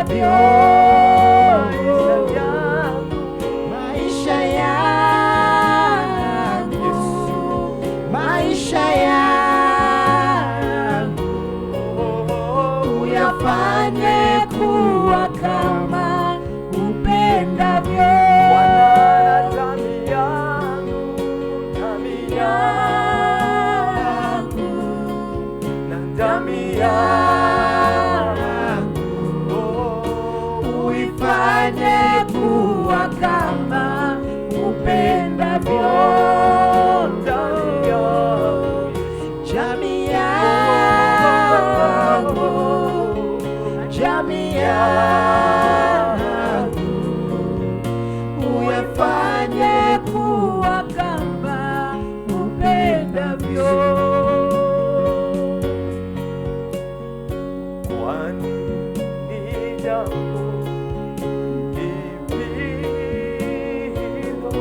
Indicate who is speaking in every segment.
Speaker 1: upendavyo. Maisha yangu, maisha yangu, uyafanye kuwa kama upendavyo.
Speaker 2: Bwana, damu yangu, damu
Speaker 1: yangu,
Speaker 2: na
Speaker 1: damu yangu, uifanye kuwa kama upendavyo. Jamii yangu, jamii yangu, uifanye kuwa kama upendavyo.
Speaker 2: Kwani ni jambo lipi hilo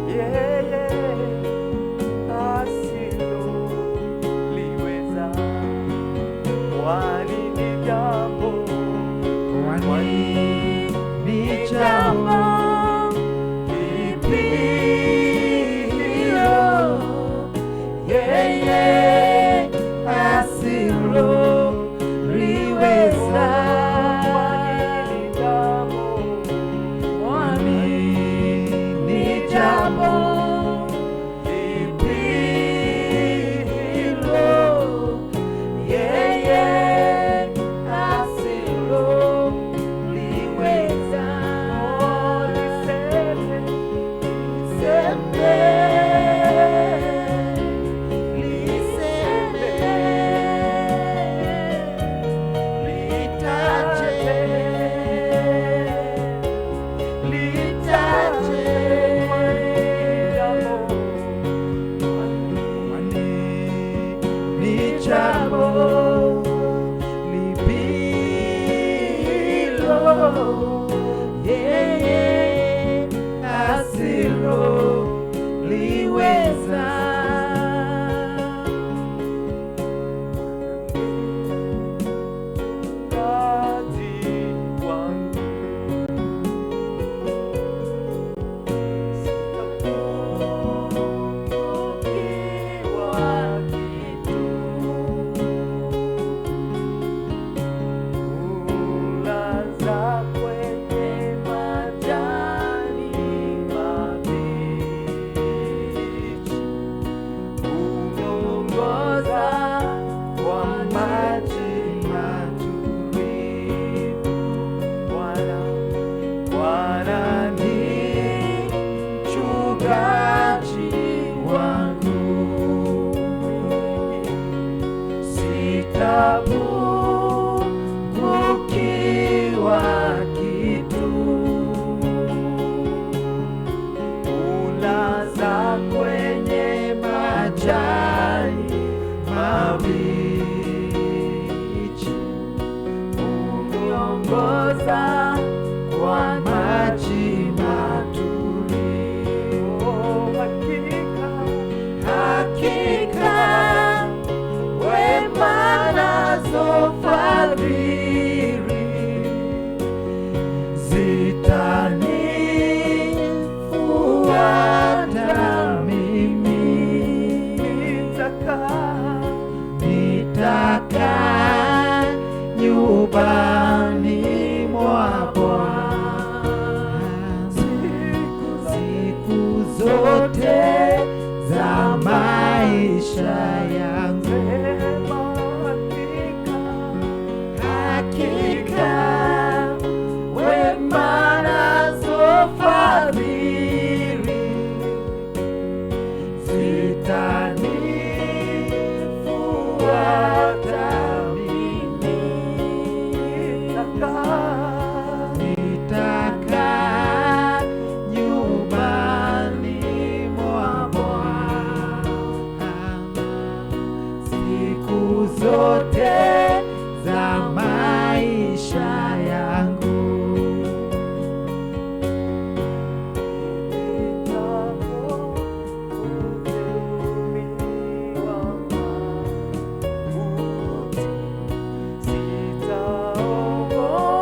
Speaker 2: yeye asiloliweza? Kwani ni jambo,
Speaker 1: Kwani ni jambo lipi hilo yeye asiloliweza?
Speaker 2: Kwani ni jambo,
Speaker 1: Kwani ni jambo lipi hilo yeye asiloliweza?
Speaker 2: Liseme,
Speaker 1: Liseme, liseme, litaje, litaje. Kwani ni jambo lipi hilo yeye asiloliweza?
Speaker 2: Mchungaji wangu, sitapungukiwa kitu. Hulaza kwenye majani mabichi, huniongoza kwa maji matulivu. Bwana, Bwana ni
Speaker 1: Mchungaji wangu, sitapungukiwa kitu. Hulaza kwenye majani mabichi, huniongoza kwa maji matulivu.
Speaker 2: Hakika,
Speaker 1: Hakika wema nazo fadhili zitanifuata mimi,
Speaker 2: nitakaa
Speaker 1: nitakaa nyumbani mwa Bwana siku zote za maisha yangu.
Speaker 2: Sema hakika,
Speaker 1: Hakika wema nazo fadhili zitanifuata mimi,
Speaker 2: nitakaa
Speaker 1: nitakaa nyumbani mwa Bwana siku zote za maisha yangu.
Speaker 2: Sitaogopa.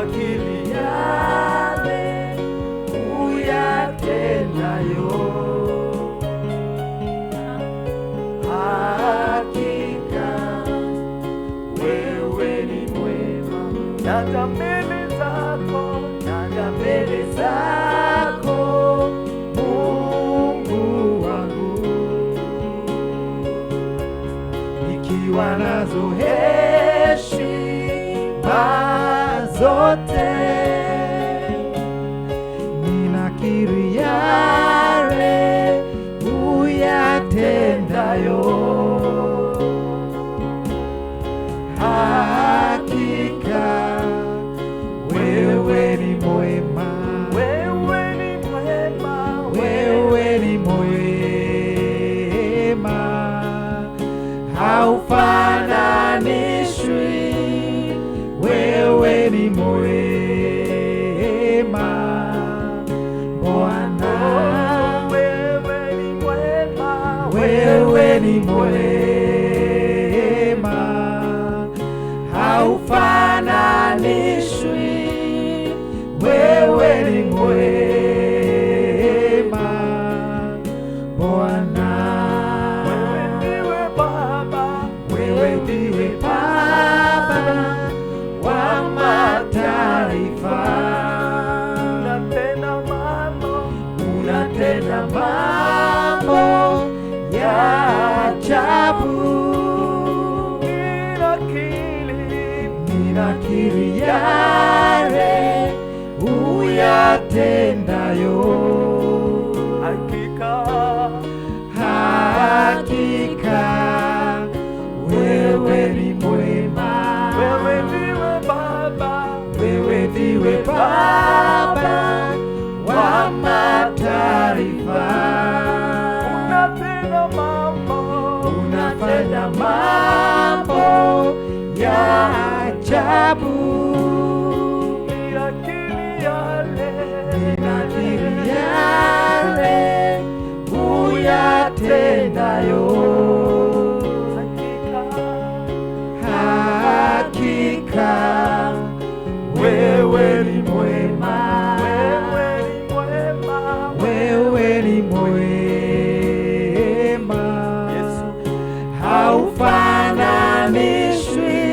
Speaker 2: Ninakiri yale uyatendayo, hakika wewe ni mwema. Naja mbele zako, naja mbele zako Mungu wangu, nikiwa nazo heshima zote, ninakiri yale uyatendayo, hakika wewe ni mwema, wewe ni mwema, wewe ni mwema, haufananishwi, wewe ni mwema Bwana, wewe ni mwema, wewe ni mwema, haufananishwi, wewe ni mwema Bwana, wewe ndiwe Baba, wewe ndiwe Baba wa mataifa, unatenda mambo, unatenda mambo ya ajabu. Ninakiri yale uyatendayo, hakika, hakika wewe ni mwema, wewe ndiwe Baba, wewe ndiwe Baba wa mataifa, unatenda mambo, unafanya mambo ya ajabu. Ninakiri yale uyatendayo, hakika wewe ni mwema, wewe ni mwema, haufananishwi,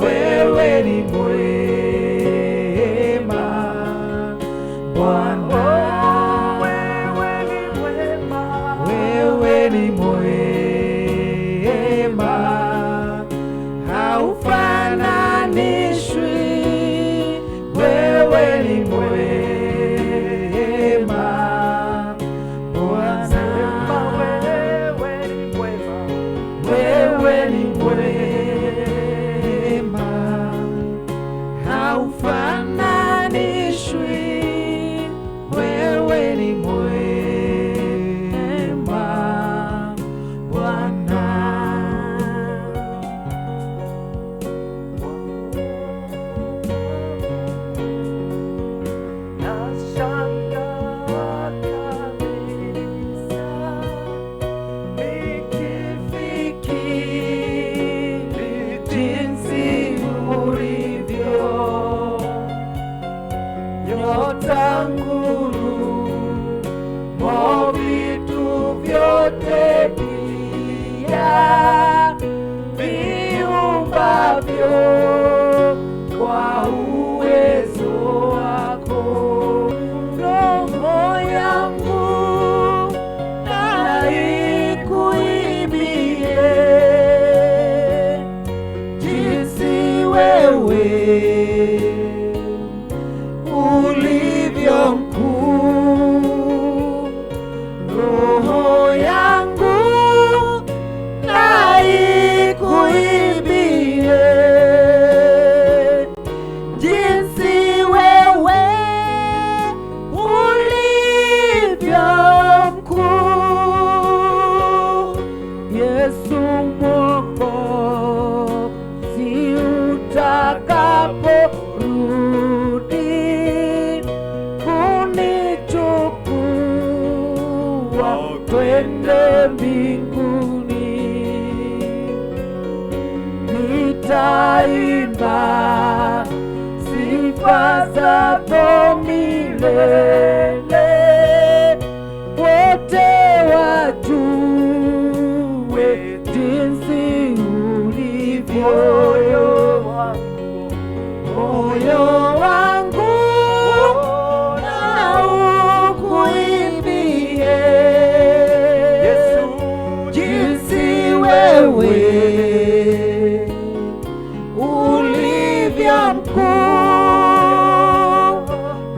Speaker 2: wewe ni mwema Bwana, wewe ni mwema, wewe ni mwema, haufananishwi, wewe ni mwema Bwana, wewe ni mwema, wewe ni mwema, haufananishwi, wewe ni mwema Bwana. Nashangaa kabisa nikifikiri jinsi ulivyo, nyota, ngurumo, vitu vyote pia viumbavyo kwa uwezo wako. Roho yangu na ikuimbie jinsi wewe ulivyo mkuu. Roho yangu na ikuimbie jinsi wewe ulivyo mkuu. Yesu Mwokozi, utakaporudi kunichukua twende mbinguni, nitaimba.
Speaker 1: Sifa zako milele, wote wajue jinsi ulivyo. Moyo wangu na ukuimbie,
Speaker 2: Yesu,
Speaker 1: jinsi wewe ulivyo mkuu.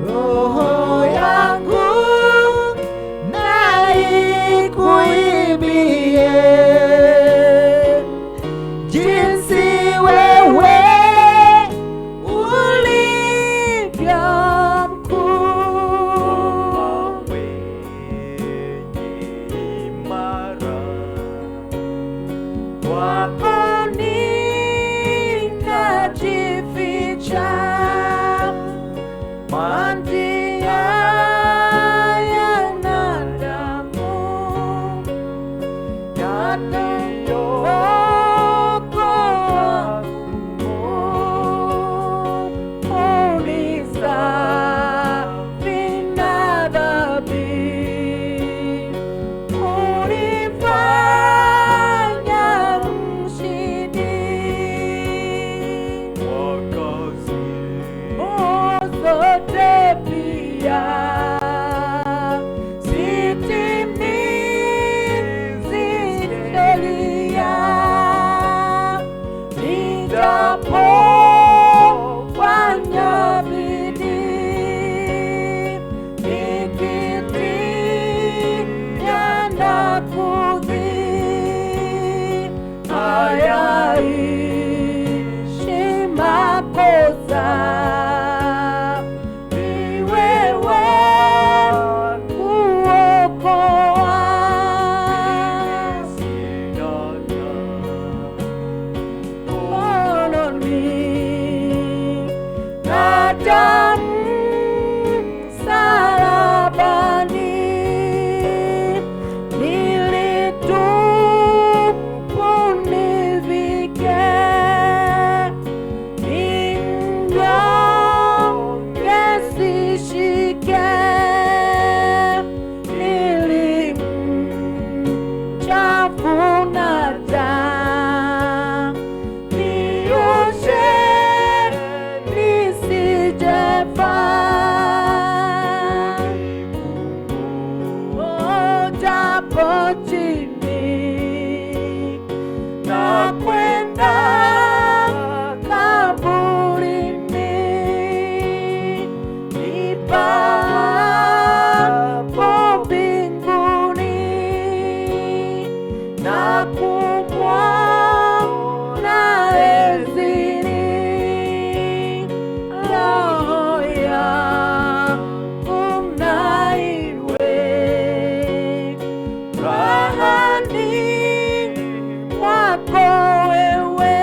Speaker 1: Roho yangu na ikuimbie, jinsi wewe ulivyo mkuu. Kwako ninajificha, maji yana damu yanayokoa, unisafi na dhambi, unifanya mshindi. Zote pia sitimizi sheria, nijapofanya bidii, nikitia na kudhii, hayaishi makosa. Ni wewe kuokoa. Mkononi na damu msalabani, nilitubu nivike, ni mnyonge sishike, nilimchafu na damu, nioshe nisijefa. Japo chini na kwenda kaburini, nipapo mbinguni na kumwona ezini, roho yangu na iwe rahani mwako wewe.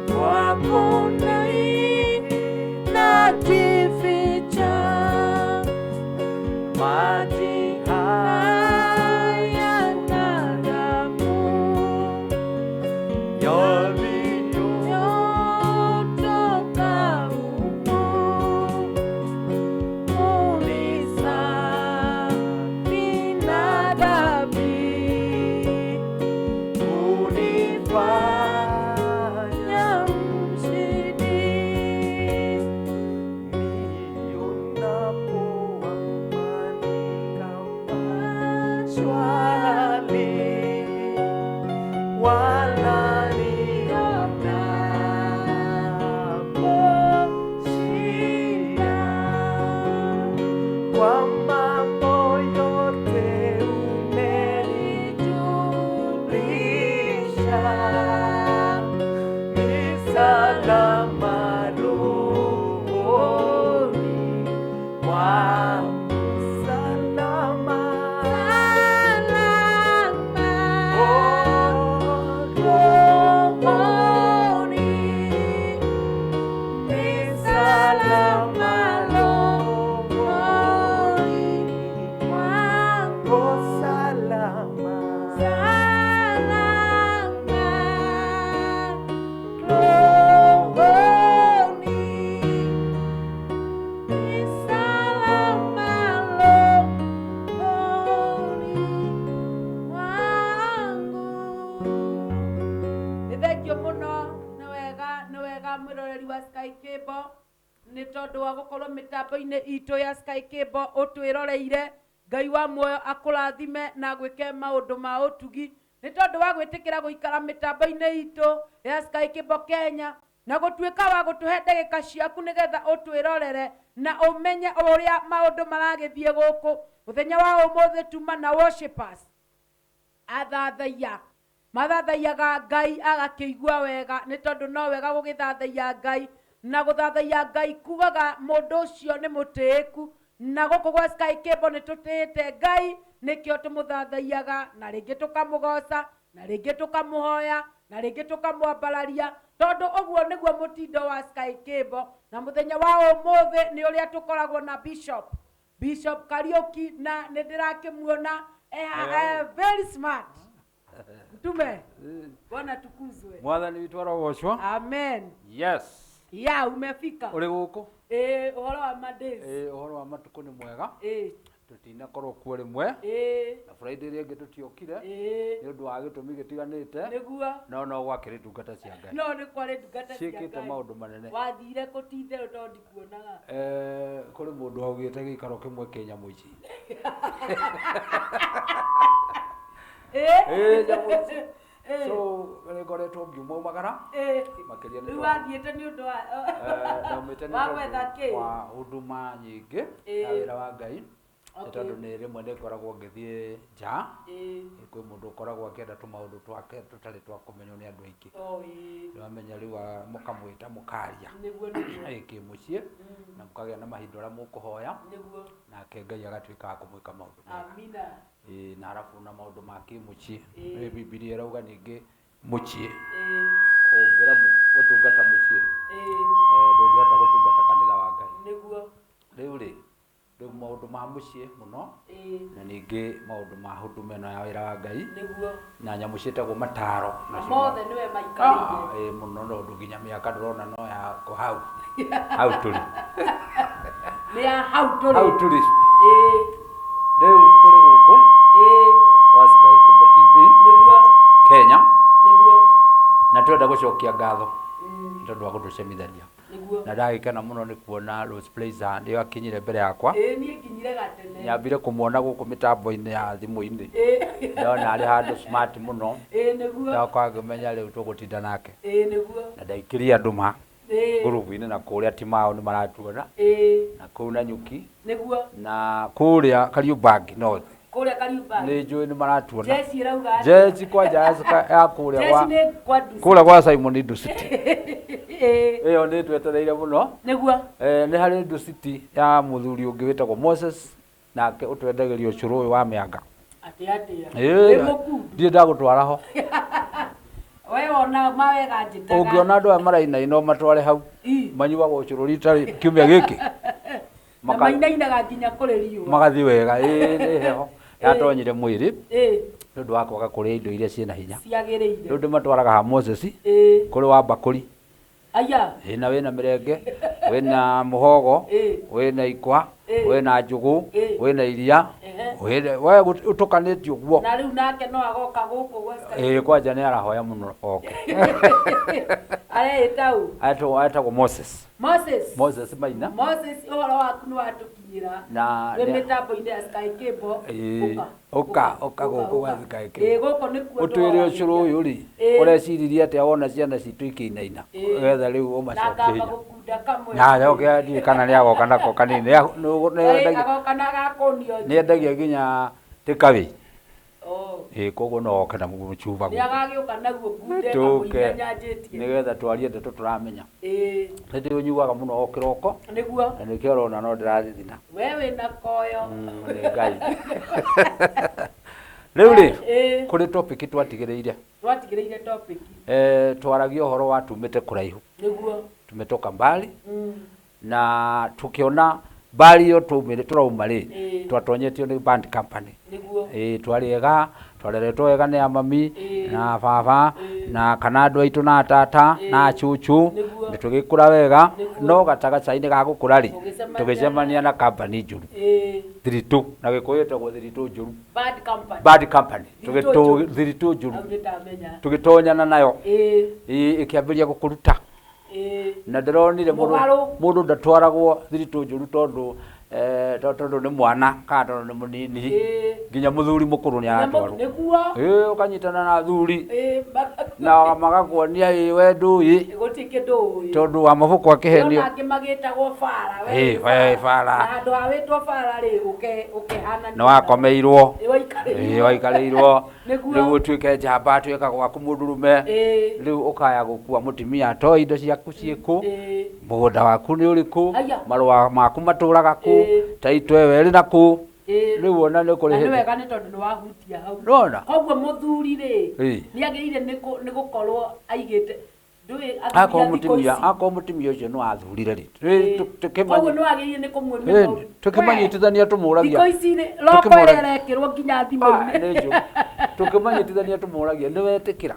Speaker 1: Kwako najificha, maji haya na damu yotoka humu, unisafi na dhambi, unifanya mshindi.
Speaker 2: Wala nionapo shida, kwa mambo yote umenijulisha, ni salama rohoni mwangu, salama.
Speaker 1: Salama. tondũ wa gũkorwo mĩtambo-inĩ itũ ya Sky Cable ũtwĩroreire. Ngai wa muoyo akũrathime na gwĩke maũndũ ma ũtugi nĩ tondũ wa gwĩtĩkĩra gũikara mĩtambo-inĩ itũ ya Sky Cable Kenya na gũtuĩka wa gũtũhe ndagĩka ciaku nĩgetha ũtwĩrorere na ũmenye ũrĩa maũndũ maragĩthiĩ gũkũ. Mũthenya wa ũmũthĩ tuma na worshipers athathaiya mathathaiyaga Ngai agakĩigua wega nĩ tondũ no wega gũgĩthathaiya Ngai na gũthathaiya Ngai kugaga mũndũ ũcio nĩ mũtĩĩku na gũkũ gwa Sky Cable nĩ tũtĩĩte Ngai nĩkĩo tũmũthathaiyaga na rĩngĩ tũkamũgoca na rĩngĩ tũkamũhoya na rĩngĩ tũkamwambararia tondũ ũguo nĩguo mũtindo wa Sky Cable. Na mũthenya wa ũmũthĩ nĩ ũrĩa tũkoragwo na Bishop Kariuki na nĩ ndĩrakĩmuona very smart. Mtume, Bwana tukuzwe.
Speaker 3: Mwathani witũ arogocwo.
Speaker 1: Amen.
Speaker 3: Yes.
Speaker 1: Ya umefika.
Speaker 3: Ũrĩ gũkũ?
Speaker 1: Ĩĩ, ũhoro wa madays.
Speaker 3: Ĩĩ, ũhoro wa matukũ nĩ mwega.
Speaker 1: Ĩĩ.
Speaker 3: Tũtinakorwo kuo rĩmwe.
Speaker 1: Ĩĩ.
Speaker 3: Na Friday ĩrĩa ĩngĩ tũtiokire.
Speaker 1: Ĩĩ.
Speaker 3: Nĩ ũndũ wa gĩtũmi gĩtiganĩte.
Speaker 1: Nĩguo.
Speaker 3: No gwakĩrĩ ndungata cia Ngai.
Speaker 1: No nĩ kwarĩ ndungata cia
Speaker 3: Ciĩkĩte
Speaker 1: Ngai.
Speaker 3: maũndũ manene.
Speaker 1: Wathire kũtitherũ tondũ ndikuonaga.
Speaker 3: Kũrĩ mũndũ waugĩte gĩikaro kĩmwe kĩ nyamũ ici.
Speaker 1: Ĩĩ.
Speaker 3: Ĩĩ, nyamũ ici.
Speaker 1: Ĩĩ.
Speaker 3: So nĩ ngoretwo ngiuma umagara.
Speaker 1: Ĩĩ.
Speaker 3: Makĩria nĩ
Speaker 1: Rĩu
Speaker 3: tondũ
Speaker 1: wathiĩte nĩ ũndũ wa
Speaker 3: ndaumĩte nĩ
Speaker 1: wa
Speaker 3: tondũ
Speaker 1: gwetha kĩ?
Speaker 3: wa huduma nyingĩ ya
Speaker 1: Ĩĩ.
Speaker 3: wĩra wa Ngai. Nĩ
Speaker 1: Okay.
Speaker 3: tondũ nĩ rĩmwe nĩ ngoragwo ngĩthiĩ nja.
Speaker 1: Ĩĩ.
Speaker 3: Kwĩ mũndũ ũkoragwo akĩenda tũmaũndũ twake tũtarĩ twa kũmenywo nĩ andũ aingĩ.
Speaker 1: Oh, ĩĩ.
Speaker 3: Nĩ wamenya rĩu mũkamwĩta mũkaria.
Speaker 1: Nĩguo nĩguo.
Speaker 3: Ĩ kĩmũciĩ na mũkagĩa na mahinda ũrĩa mũkũhoya.
Speaker 1: Nĩguo.
Speaker 3: Nake Ngai agatuĩka wa kũmwĩka maũndũ mega.
Speaker 1: Amina.
Speaker 3: Ĩĩ, na arabu na maũndũ ma kĩmũciĩ.
Speaker 1: Ĩĩ.
Speaker 3: Nĩ Bibilia ĩrauga ningĩ mũciĩ.
Speaker 1: Ĩĩ.
Speaker 3: Ũngĩremwo gũtungata mũciĩ.
Speaker 1: Ĩĩ.
Speaker 3: Ndũngĩhota gũtungata kanitha wa Ngai.
Speaker 1: Nĩguo.
Speaker 3: Rĩu rĩ, rĩu maũndũ ma mũciĩ mũno.
Speaker 1: Ĩĩ.
Speaker 3: Na ningĩ maũndũ ma huduma ĩno ya wĩra wa Ngai.
Speaker 1: Nĩguo.
Speaker 3: Na nyamũ ciĩtagwo mataro.
Speaker 1: Na mothe nĩwe maikarĩire.
Speaker 3: Ĩĩ mũno tondũ nginya mĩaka ndĩrona no ya kũ hau. Hau tũrĩ.
Speaker 1: Nĩ ya hau tũrĩ.
Speaker 3: Hau tũrĩ.
Speaker 1: Ĩĩ.
Speaker 3: Rĩu tũrĩ gũkũ.
Speaker 1: Ĩĩ.
Speaker 3: Kwa Sky Cable TV.
Speaker 1: Nĩguo.
Speaker 3: Kenya.
Speaker 1: Nĩguo.
Speaker 3: Na twenda gũcokia ngatho. Nĩ tondũ wa gũtũcemithania.
Speaker 1: Nĩguo.
Speaker 3: Na ndagĩkena mũno nĩ kuona Rose Blazer nĩyo akinyire mbere yakwa.
Speaker 1: Ĩĩ niĩ nginyire gatene.
Speaker 3: Nyambire kũmuona gũkũ mĩtambo-inĩ ya thimũ-inĩ.
Speaker 1: Ĩĩ.
Speaker 3: Ndona arĩ handũ smart mũno.
Speaker 1: Ĩĩ nĩguo.
Speaker 3: Ndakwa ngĩmenya rĩu tũgũtinda nake.
Speaker 1: Ĩĩ nĩguo.
Speaker 3: Na ndaikĩria andũ ma.
Speaker 1: Ĩĩ.
Speaker 3: Ngurubu-inĩ na kũrĩa Timao nĩ maratuona.
Speaker 1: Ĩĩ.
Speaker 3: Na kũu Nanyuki.
Speaker 1: Nĩguo.
Speaker 3: Na kũrĩa Kariobangi North.
Speaker 1: Kũrĩa Kariobangi.
Speaker 3: Nĩ njũĩ nĩ maratuona.
Speaker 1: Jeci ĩrauga atĩa?
Speaker 3: Jeci kwanja ya kũrĩa gwa
Speaker 1: Jeci nĩ kwa Dusit.
Speaker 3: Kũrĩa gwa Simon Dusit.
Speaker 1: Ĩĩ.
Speaker 3: Ĩyo nĩ twetereire mũno.
Speaker 1: Nĩguo.
Speaker 3: Nĩ harĩ Dusit ya mũthuri ũngĩ wĩtagwo Moses nake ũtwendagĩria ũcũrũ ũyũ wa mĩanga.
Speaker 1: Atĩ atĩa?
Speaker 3: Ĩĩ.
Speaker 1: Wĩ mũkundu.
Speaker 3: Ndirĩ ndagũtwara ho.
Speaker 1: We wona mawega njĩtaga.
Speaker 3: Ũngĩona andũ aya marainaina ũmatware hau.
Speaker 1: Ii.
Speaker 3: Manyuaga ũcũrũ rita kiumia gĩkĩ.
Speaker 1: Na mainainaga nginya kũrĩ riũa.
Speaker 3: Magathiĩ wega. Ĩĩ nĩ heho. Yatonyire mwĩrĩ.
Speaker 1: Ĩĩ.
Speaker 3: Nĩ ũndũ wa kwaga kũrĩa indo iria ciĩna hinya.
Speaker 1: Ciagĩrĩire.
Speaker 3: Rĩu ndĩmatwaraga ha Moses.
Speaker 1: Ĩĩ.
Speaker 3: Kũrĩ wa mbakũri.
Speaker 1: Aya.
Speaker 3: Ĩĩ na wĩna mĩrenge, wĩna mũhogo,
Speaker 1: Ĩĩ.
Speaker 3: wĩna ikwa,
Speaker 1: Ĩĩ.
Speaker 3: wĩna njũgũ,
Speaker 1: Ĩĩ.
Speaker 3: wĩna iria.
Speaker 1: Ehe.
Speaker 3: Wĩna we ũtũkanĩtie ũguo.
Speaker 1: Na rĩu nake no agoka gũkũ gwa Sky.
Speaker 3: Ĩĩ kwanja nĩ arahoya mũno oke.
Speaker 1: Areĩta ũ?
Speaker 3: Etagwo Moses.
Speaker 1: Moses.
Speaker 3: Moses Maina.
Speaker 1: Moses ũhoro waku nĩ watũkinyĩra.
Speaker 3: Na
Speaker 1: Wĩ mĩtambo-inĩ ya Sky Cable.
Speaker 3: Ĩĩ.
Speaker 1: Ũka.
Speaker 3: Ũka, ũka gũkũ gwa Sky Cable.
Speaker 1: Ĩĩ gũkũ nĩkuo
Speaker 3: Ũtwĩre ũcũrũ ũyũ rĩ,
Speaker 1: Ĩĩ.
Speaker 3: ũreciririe atĩa wona ciana citũ ikĩinaina?
Speaker 1: Ĩĩ.
Speaker 3: Getha rĩu
Speaker 1: Na
Speaker 3: ũmacokie
Speaker 1: ngamba
Speaker 3: hinya.
Speaker 1: gũkunda kamwe.
Speaker 3: Na njoke ndiũĩ kana nĩ agoka nako kanini.
Speaker 1: Ĩĩ, agoka na agakũnio.
Speaker 3: Nĩ endagia nginya takeaway.
Speaker 1: Oh.
Speaker 3: Ĩĩ koguo no oke na mũcuba
Speaker 1: Nĩ
Speaker 3: gũkũ.
Speaker 1: agagĩũka naguo ngunde
Speaker 3: Tũke.
Speaker 1: kamũira nyanjĩtie.
Speaker 3: Nĩgetha twarie ndeto tũramenya.
Speaker 1: Ĩĩ.
Speaker 3: Nĩ ndĩũnyuaga mũno o kĩroko.
Speaker 1: Nĩguo.
Speaker 3: Na nĩkĩo ũrona no ndĩrathithina.
Speaker 1: We wĩna koyo.
Speaker 3: Nĩ Ngai. Rĩu rĩ,
Speaker 1: Ĩĩ.
Speaker 3: kũrĩ topic twatigĩrĩire.
Speaker 1: Twatigĩrĩire topic.
Speaker 3: Twaragia ũhoro wa tumĩte kũraihu.
Speaker 1: Nĩguo.
Speaker 3: Tumetoka mbali. Na tukiona mbali ĩyo tũrauma rĩ,
Speaker 1: Ĩĩ.
Speaker 3: twatonyetio nĩ band company.
Speaker 1: Nĩguo.
Speaker 3: Ĩĩ twarĩ ega, twareretwo wega nĩ amami,
Speaker 1: Ĩĩ.
Speaker 3: na baba,
Speaker 1: Ĩĩ.
Speaker 3: na kana andũ aitũ na tata,
Speaker 1: Ĩĩ.
Speaker 3: na cucu,
Speaker 1: Nĩguo.
Speaker 3: nĩ tũgĩkũra wega,
Speaker 1: Nĩguo.
Speaker 3: no gatagatĩ-inĩ ga gũkũra rĩ,
Speaker 1: Tũgĩcemania
Speaker 3: tũgĩcemania na company njũru.
Speaker 1: Ĩĩ.
Speaker 3: Thiritũ, na Gĩkũyũ ĩtagwo thiritũ njũru.
Speaker 1: Bad company.
Speaker 3: Bad company.
Speaker 1: Thiritũ njũru.
Speaker 3: Thiritũ njũru.
Speaker 1: Hau nĩndamenya.
Speaker 3: Tũgĩtonyana nayo.
Speaker 1: Ĩĩ.
Speaker 3: Ĩĩ, ĩkĩambĩrĩria gũkũruta. Na ndĩronire mũndũ
Speaker 1: Mũgarũ.
Speaker 3: Mũndũ ndatwaragwo thiritũ njũru tondũ tondũ nĩ mwana kana tondũ nĩ mũnini. Nginya mũthuri mũkũrũ nĩ aratwarwo.
Speaker 1: Nĩguo.
Speaker 3: Ĩĩ, ũkanyitana na athuri na magakuonia ĩ we ndũĩ.
Speaker 1: Gũtirĩ kĩndũ ũĩ.
Speaker 3: Tondũ wa mabũkũ akĩhenio.
Speaker 1: Ndĩrona angĩ magĩtagwo bara, we
Speaker 3: Ĩĩ,
Speaker 1: wĩ
Speaker 3: we bara.
Speaker 1: Na handũ ha wĩtwo bara rĩ, ũkehanania.
Speaker 3: Nĩ wakomeirwo.
Speaker 1: Ĩĩ, waikarĩirwo.
Speaker 3: Ĩĩ, waikarĩirwo.
Speaker 1: Nĩguo.
Speaker 3: Rĩu ũtuĩke njamba tuĩka gwaku mũndũrũme. Rĩu ũkaya gũkua mũtumia to indo ciaku ciĩkũ, mũgũnda waku nĩ ũrĩkũ,
Speaker 1: Aya.
Speaker 3: marũa maku matũraga kũ, taitũ ĩyo ĩrĩ na kũ. Rĩu ona nĩ kũrĩ
Speaker 1: Na nĩ
Speaker 3: hĩndĩ
Speaker 1: wega nĩ tondũ nĩ wahutia hau.
Speaker 3: Nĩwona?
Speaker 1: Koguo mũthuri rĩ, nĩ agĩrĩire nĩ gũkorwo aigĩte ndũĩ athuri
Speaker 3: Akorwo
Speaker 1: a thikũ
Speaker 3: mũtumia
Speaker 1: ici.
Speaker 3: akorwo mũtumia ũcio nĩ wathurire rĩ,
Speaker 1: Koguo nĩ wagĩrĩire nĩ kũmwĩmenya.
Speaker 3: tũkĩmanyitithania tũmũragia.
Speaker 1: Thikũ ici rĩ, roko ĩrĩa ĩrekĩrwo nginya
Speaker 3: Ah,
Speaker 1: thimũ-inĩ.
Speaker 3: nĩ njũru. Tũkĩmanyitithania tũmũragia nĩ wetĩkĩra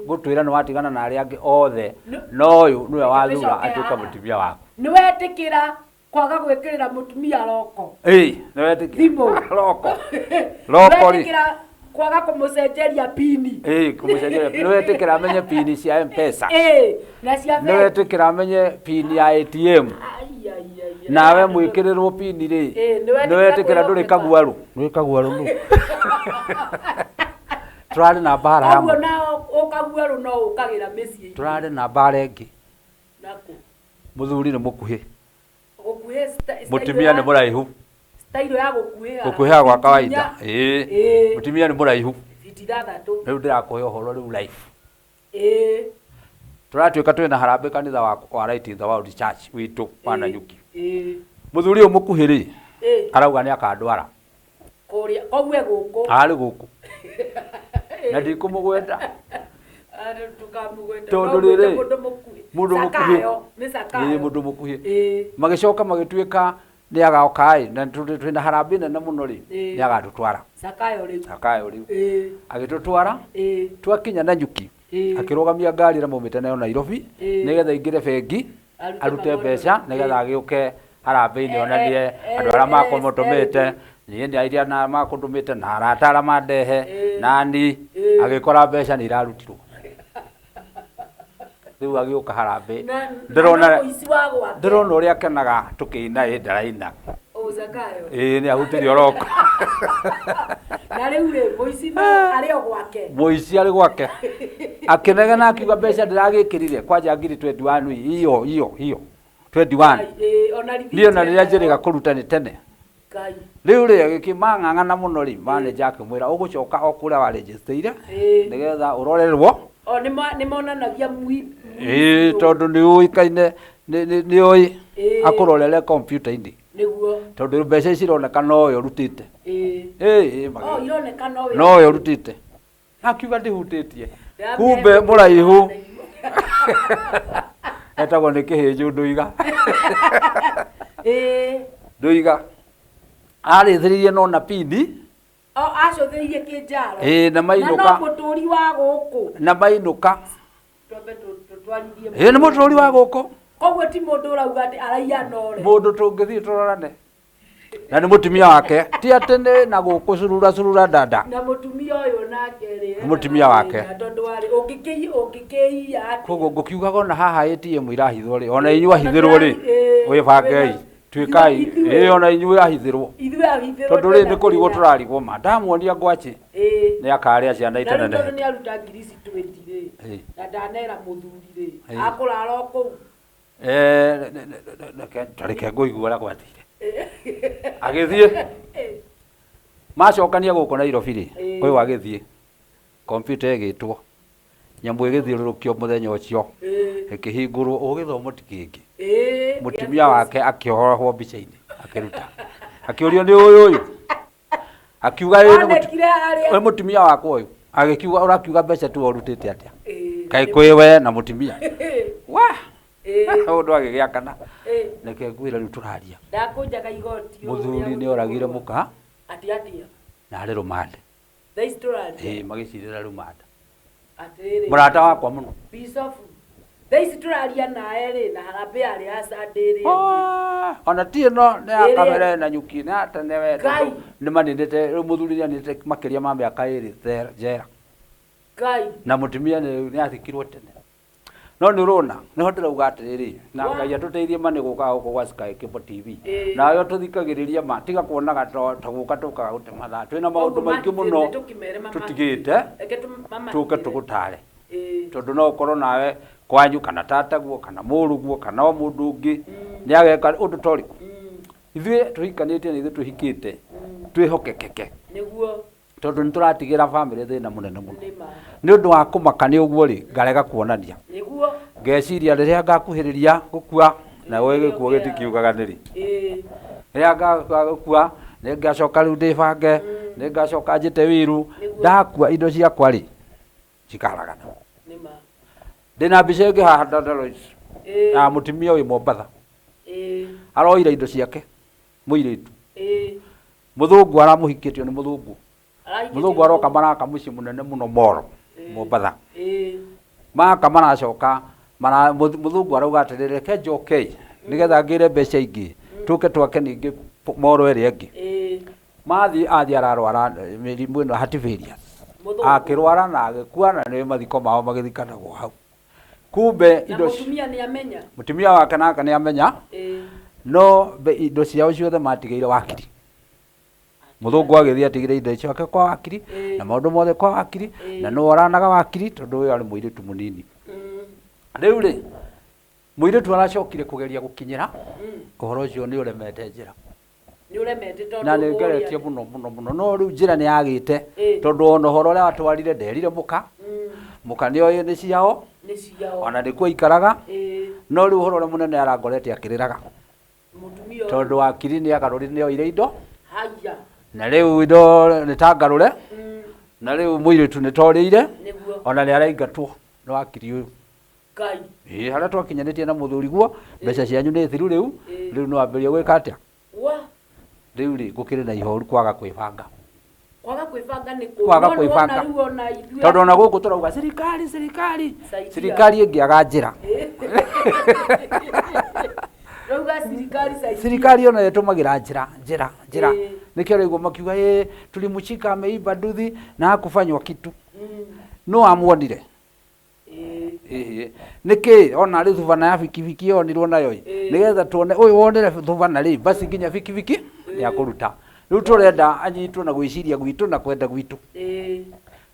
Speaker 3: gũtwĩra nĩ watigana na arĩa angĩ othe, no ũyũ nĩwe wathura
Speaker 1: Tũcoke
Speaker 3: atuĩka
Speaker 1: haha.
Speaker 3: mũtumia waku.
Speaker 1: Nĩ wetĩkĩra kwaga gwĩkĩrĩra mũtumia roko?
Speaker 3: Ĩĩ, nĩ wetĩkĩra.
Speaker 1: Thimũ.
Speaker 3: Roko. Roko rĩ.
Speaker 1: Wetĩkĩra kwaga kũmũcenjeria pini?
Speaker 3: Ĩĩ, kũmũcenjeria nĩ wetĩkĩra amenye pini cia M-Pesa?
Speaker 1: Na cia
Speaker 3: Nĩ
Speaker 1: bengi.
Speaker 3: wetĩkĩra amenye pini ya ATM?
Speaker 1: Ai, ai, ai, ai.
Speaker 3: Nawe mwĩkĩrĩrwo pini rĩ,
Speaker 1: Ĩĩ, nĩ wetĩkĩra
Speaker 3: nĩ wetĩkĩra ndũrĩ
Speaker 1: kwĩhokeka.
Speaker 3: kaguarũ? Ndũrĩ kaguarũ nũ? Tũrarĩ na mbara
Speaker 1: Koguo
Speaker 3: hamwe.
Speaker 1: nao ũkaguarũ no ũkagĩra mĩciĩ.
Speaker 3: Tũrarĩ na mbara ĩngĩ.
Speaker 1: Nakũ?
Speaker 3: Mũthuri nĩ mũkuhĩ.
Speaker 1: Gũkuhĩ style
Speaker 3: Mũtumia nĩ mũraihu.
Speaker 1: Style ya gũkuhĩha.
Speaker 3: Gũkuhĩha gwa kawaida.
Speaker 1: Inya.
Speaker 3: Ĩĩ. Mũtumia nĩ mũraihu.
Speaker 1: Fiti 6.
Speaker 3: Rĩu ndĩrakũhe ũhoro rĩu life. Tũratuĩka twĩna harambĩ kanitha wa Light in the World Church witũ wa Nanyuki. Mũthuri ũyũ mũkuhĩ rĩ, arauga nĩ akandwara.
Speaker 1: Kũrĩa koguo e gũkũ.
Speaker 3: Arĩ gũkũ. Na ndikũmũgweta.
Speaker 1: Ndũkamũgwete.
Speaker 3: Tondũ
Speaker 1: No ũgwete
Speaker 3: rĩrĩ,
Speaker 1: mũndũ mũkuhĩ.
Speaker 3: Mũndũ mũkuhĩ.
Speaker 1: Zakayo, nĩ Zakayo.
Speaker 3: Ĩĩ, mũndũ mũkuhĩ. Magĩcoka magĩtuĩka nĩ agoka ĩ, na twĩna harambĩ nene mũno rĩ, nĩ agatũtwara.
Speaker 1: Zakayo rĩu.
Speaker 3: Zakayo rĩu. Agĩtũtwara, twakinya Nanyuki, akĩrũgamia ngari ĩrĩa maumĩte nayo Nairobi, nĩgetha aingĩre bengi,
Speaker 1: Arute
Speaker 3: arute
Speaker 1: magondo.
Speaker 3: mbeca, nĩgetha agĩũke harambĩ-inĩ onanie andũ arĩa makũmũtũmĩte, niĩ nĩ iria na makũndũmĩte na arata arĩa mandehe, nani, agĩkora mbeca nĩ irarutirwo. Rĩu agĩũka harambĩ.
Speaker 1: Na
Speaker 3: Ndĩrona
Speaker 1: na mũici wa gwake.
Speaker 3: Ndĩrona ũrĩa akenaga tũkĩina ĩ ndaraina.
Speaker 1: Ũ Zakayo.
Speaker 3: Ĩĩ, nĩ ahutirio roko.
Speaker 1: Na rĩu rĩ, mũici no arĩ o gwake.
Speaker 3: Mũici arĩ gwake. Akĩnegena akiuga mbeca ndĩragĩkĩrire kwanja ngiri 21 iyo iyo iyo 21.
Speaker 1: Ona rithiti.
Speaker 3: Niĩ ona rĩrĩa njĩrĩga kũruta nĩ tene.
Speaker 1: Ngai.
Speaker 3: Rĩu rĩ agĩkĩmang'ang'ana mũno rĩ, manager akĩmwĩra ũgũcoka o kũrĩa warĩnjĩstĩire nĩgetha ũrorerwo.
Speaker 1: O nĩ monanagia mwi.
Speaker 3: Ĩĩ, tondũ nĩ ũĩkaine nĩ ũĩ akũrorere kompiuta-inĩ.
Speaker 1: Nĩguo.
Speaker 3: Tondũ mbeca ici ironeka nowe ũrutĩte. Ĩĩ,
Speaker 1: O ironeka nowe.
Speaker 3: Nowe ũrutĩte. Akiuga ndĩhutĩtie.
Speaker 1: Ndĩramĩhe
Speaker 3: Kumbe
Speaker 1: mũndũ
Speaker 3: mũraihu. Etagwo nĩ kĩhĩnju Ndũiga. Ndũiga. Arĩthĩrĩirie no na pini.
Speaker 1: O acũthĩrĩirie kĩnjaro.
Speaker 3: Ĩĩ, na
Speaker 1: Na no
Speaker 3: mainũka.
Speaker 1: mũtũri wa gũkũ.
Speaker 3: Na mainũka.
Speaker 1: Twambe tũtwarithie.
Speaker 3: Ĩĩ, nĩ mũtũri wa gũkũ.
Speaker 1: Koguo ti mũndũ ũrauga atĩ araiya nore.
Speaker 3: Mũndũ tũngĩthiĩ tũrorane. Na nĩ mũtumia wake. Ti atĩ nĩ na gũkũ curura curura dada.
Speaker 1: Na mũtumia ũyũ nake rĩ.
Speaker 3: Nĩ mũtumia wake.
Speaker 1: Tondũ warĩ ũngĩkĩiya atĩa.
Speaker 3: Koguo ngũkiugaga ona haha ATM irahithwo rĩ, ona inyuĩ ahithĩrwo rĩ, wĩbangei, tuĩkai, ĩĩ ona inyuĩ ahithĩrwo.
Speaker 1: Ithuĩ ahithĩrwo.
Speaker 3: Tondũ rĩ nĩ kũrigwo tũrarigwo ma. Ndamuonia ngwacĩ nĩ akarĩa ciana
Speaker 1: Na rĩu tondũ
Speaker 3: itanenehe.
Speaker 1: nĩ aruta ngiri ici 20 rĩ. Na ndanera mũthuri rĩ. Akũrara o kũu.
Speaker 3: Reke ngũigua ũrĩa gwathire. Agĩthiĩ. Macokania gũkũ Nairobi rĩ, ũyũ agĩthiĩ. Kompiuta ĩgĩtwo. Nyamũ ĩgĩthiũrũrũkio mũthenya ũcio. Ĩkĩhingũrwo ũgĩthomo ti kĩngĩ. Mũtumia wake akĩohorwo mbica-inĩ akĩruta. Akĩũrio nĩ ũyũ ũyũ. Akiuga ĩĩ nĩ mũtumia wakwa ũyũ. Agĩkiuga ũrakiuga mbeca tu ũrutĩte atĩa? Kaĩ kwĩ we na mũtumia. Wa! Ũndũ agĩgĩakana. Reke ngwĩre rĩu tũraria.
Speaker 1: Ndakũnjaga igoti.
Speaker 3: Mũthuri nĩ oragire mũka.
Speaker 1: Atĩ atĩa?
Speaker 3: Na arĩ rũmande.
Speaker 1: Thaa ici tũraria.
Speaker 3: Ĩĩ, magĩcirĩra rũmande.
Speaker 1: Atĩrĩrĩ.
Speaker 3: Mũrata wakwa mũno.
Speaker 1: Bishop. Thaa ici tũraria nawe rĩ, na harambee yarĩ ya Sunday rĩ.
Speaker 3: Ona ti ĩno nĩ ya kamera na nyuki nĩ ya tene we.
Speaker 1: Ngai.
Speaker 3: Nĩ maninĩte rĩu mũthuri nĩ aninĩte makĩria ma mĩaka 2 njera.
Speaker 1: Ngai.
Speaker 3: Na mũtumia nĩ athikirwo tene. No nĩ ũrona nĩho ndĩrauga atĩrĩrĩ, na Ngai atũteithie ma nĩ gũkaga gũkũ gwa Sky Cable TV. Nawe ũtũthikagĩrĩria ma tiga kuonaga ta gũka tũkaga gũte mathaa, twĩna maũndũ maingĩ mũno tũtigĩte tũke tũgũtare, tondũ no ũkorwo nawe kwanyu kana tataguo kana mũrũguo kana o mũndũ ũngĩ nĩ ageka ũndũ ta ũrĩkũ. Ithuĩ tũhikanĩtie na ithuĩ tũhikĩte twĩhokekeke,
Speaker 1: nĩguo,
Speaker 3: tondũ nĩ tũratigĩra bamĩrĩ thĩna mũnene mũno.
Speaker 1: Nĩma.
Speaker 3: Nĩ ũndũ wa kũmaka nĩ ũguo rĩ, ngarega kuonania,
Speaker 1: nĩguo,
Speaker 3: ngeciria rĩrĩa ngakuhĩrĩria gũkua, na we gĩkuũ gĩtikiugaga nĩrĩ, rĩrĩa ngagũkua nĩ ngacoka rĩu ndĩbange, nĩ ngacoka njĩte wĩru, ndakua indo ciakwa rĩ cikaragana.
Speaker 1: Nĩma.
Speaker 3: Ndĩna mbica ĩngĩ haha Dada Lois na mũtumia wĩ Mombatha, aroire indo ciake mũirĩtu mũthũngũ aramũhikĩtio nĩ mũthũngũ.
Speaker 1: Arahikĩtio
Speaker 3: Mũthũngũ aroka maraka mũciĩ mũnene mũno Moro, Mombatha. Maka maracoka mũthũngũ arauga atĩrĩrĩ, reke njoke nĩgetha ngĩre mbeca ingĩ tũke twake ningĩ Moro ĩrĩa ĩngĩ. Mathiĩ athiĩ ararwara mĩrimũ ĩno heart failure,
Speaker 1: Mũthũngũ.
Speaker 3: Akĩrwara na agĩkua, na nĩ mathiko mao magĩthikanagwo hau. Kumbe
Speaker 1: Na
Speaker 3: indo
Speaker 1: mũtumia nĩ amenya.
Speaker 3: Mũtumia wake nake nĩ amenya, no indo ciao ciothe matigĩire wakiri. Mũthũngũ agĩthiĩ atigire indo ciake kwa wakiri na maũndũ mothe kwa wakiri, na nĩwe ũranaga wakiri tondũ ũyũ arĩ mũirĩtu mũnini. Rĩu rĩ, mũirĩtu aracokire kũgeria gũkinyĩra ũhoro ũcio nĩ ũremete njĩra.
Speaker 1: Nĩ ũremete tondũ
Speaker 3: Na nĩ
Speaker 1: ũrĩa-
Speaker 3: ngeretie mũno mũno mũno, no rĩu njĩra nĩ yagĩte, tondũ ona ũhoro ũrĩa atwarire nderire mũka, mũka nĩ oĩ nĩ ciao,
Speaker 1: Nĩ ciao.
Speaker 3: Ona nĩkuo aikaraga. No rĩu ũhoro ũrĩa mũnene arangorete akĩrĩraga,
Speaker 1: Mũtumia ũyũ.
Speaker 3: Tondũ wakiri nĩ agarũrire, nĩ oire indo.
Speaker 1: Haya.
Speaker 3: Na rĩu indo nĩ ta ngarũre, na rĩu mũirĩtu nĩ torĩire.
Speaker 1: Nĩguo.
Speaker 3: Ona nĩ araingatwo nĩ wakiri ũyũ.
Speaker 1: Ngai.
Speaker 3: Ĩĩ, harĩa twakinyanĩtie na mũthuri guo, mbeca cianyu nĩ thiru rĩu, rĩu no ambĩrĩrie gwĩka atĩa.
Speaker 1: Wa.
Speaker 3: Rĩu rĩ, gũkĩrĩ na ihoru kwaga kwĩbanga.
Speaker 1: Kwaga kwĩbanga nĩ kũũru.
Speaker 3: Kwaga
Speaker 1: No nĩ wona
Speaker 3: kwĩbanga.
Speaker 1: rĩu ona ithuĩ-
Speaker 3: Tondũ ona gũkũ tũrauga serikali, serikali,
Speaker 1: Saidia.
Speaker 3: Serikali ĩngĩaga njĩra.
Speaker 1: Rauga serikali saidia.
Speaker 3: Serikali ona ĩtũmagĩra njĩra, njĩra, njĩra. Nĩkĩo rĩu makiuga ĩ tulimshika ameiba nduthi na hakufanywa kitu. No amuonire. Ĩhĩ. Nĩkĩ ona rĩ thubana ya bikibiki yonirwo nayo ĩ, nĩgetha tuone ũyũ wonire thubana rĩ, basi nginya bikibiki nĩakũruta. Rĩu tũrenda anyitwo na gwĩciria gwitũ na kwenda gwitũ.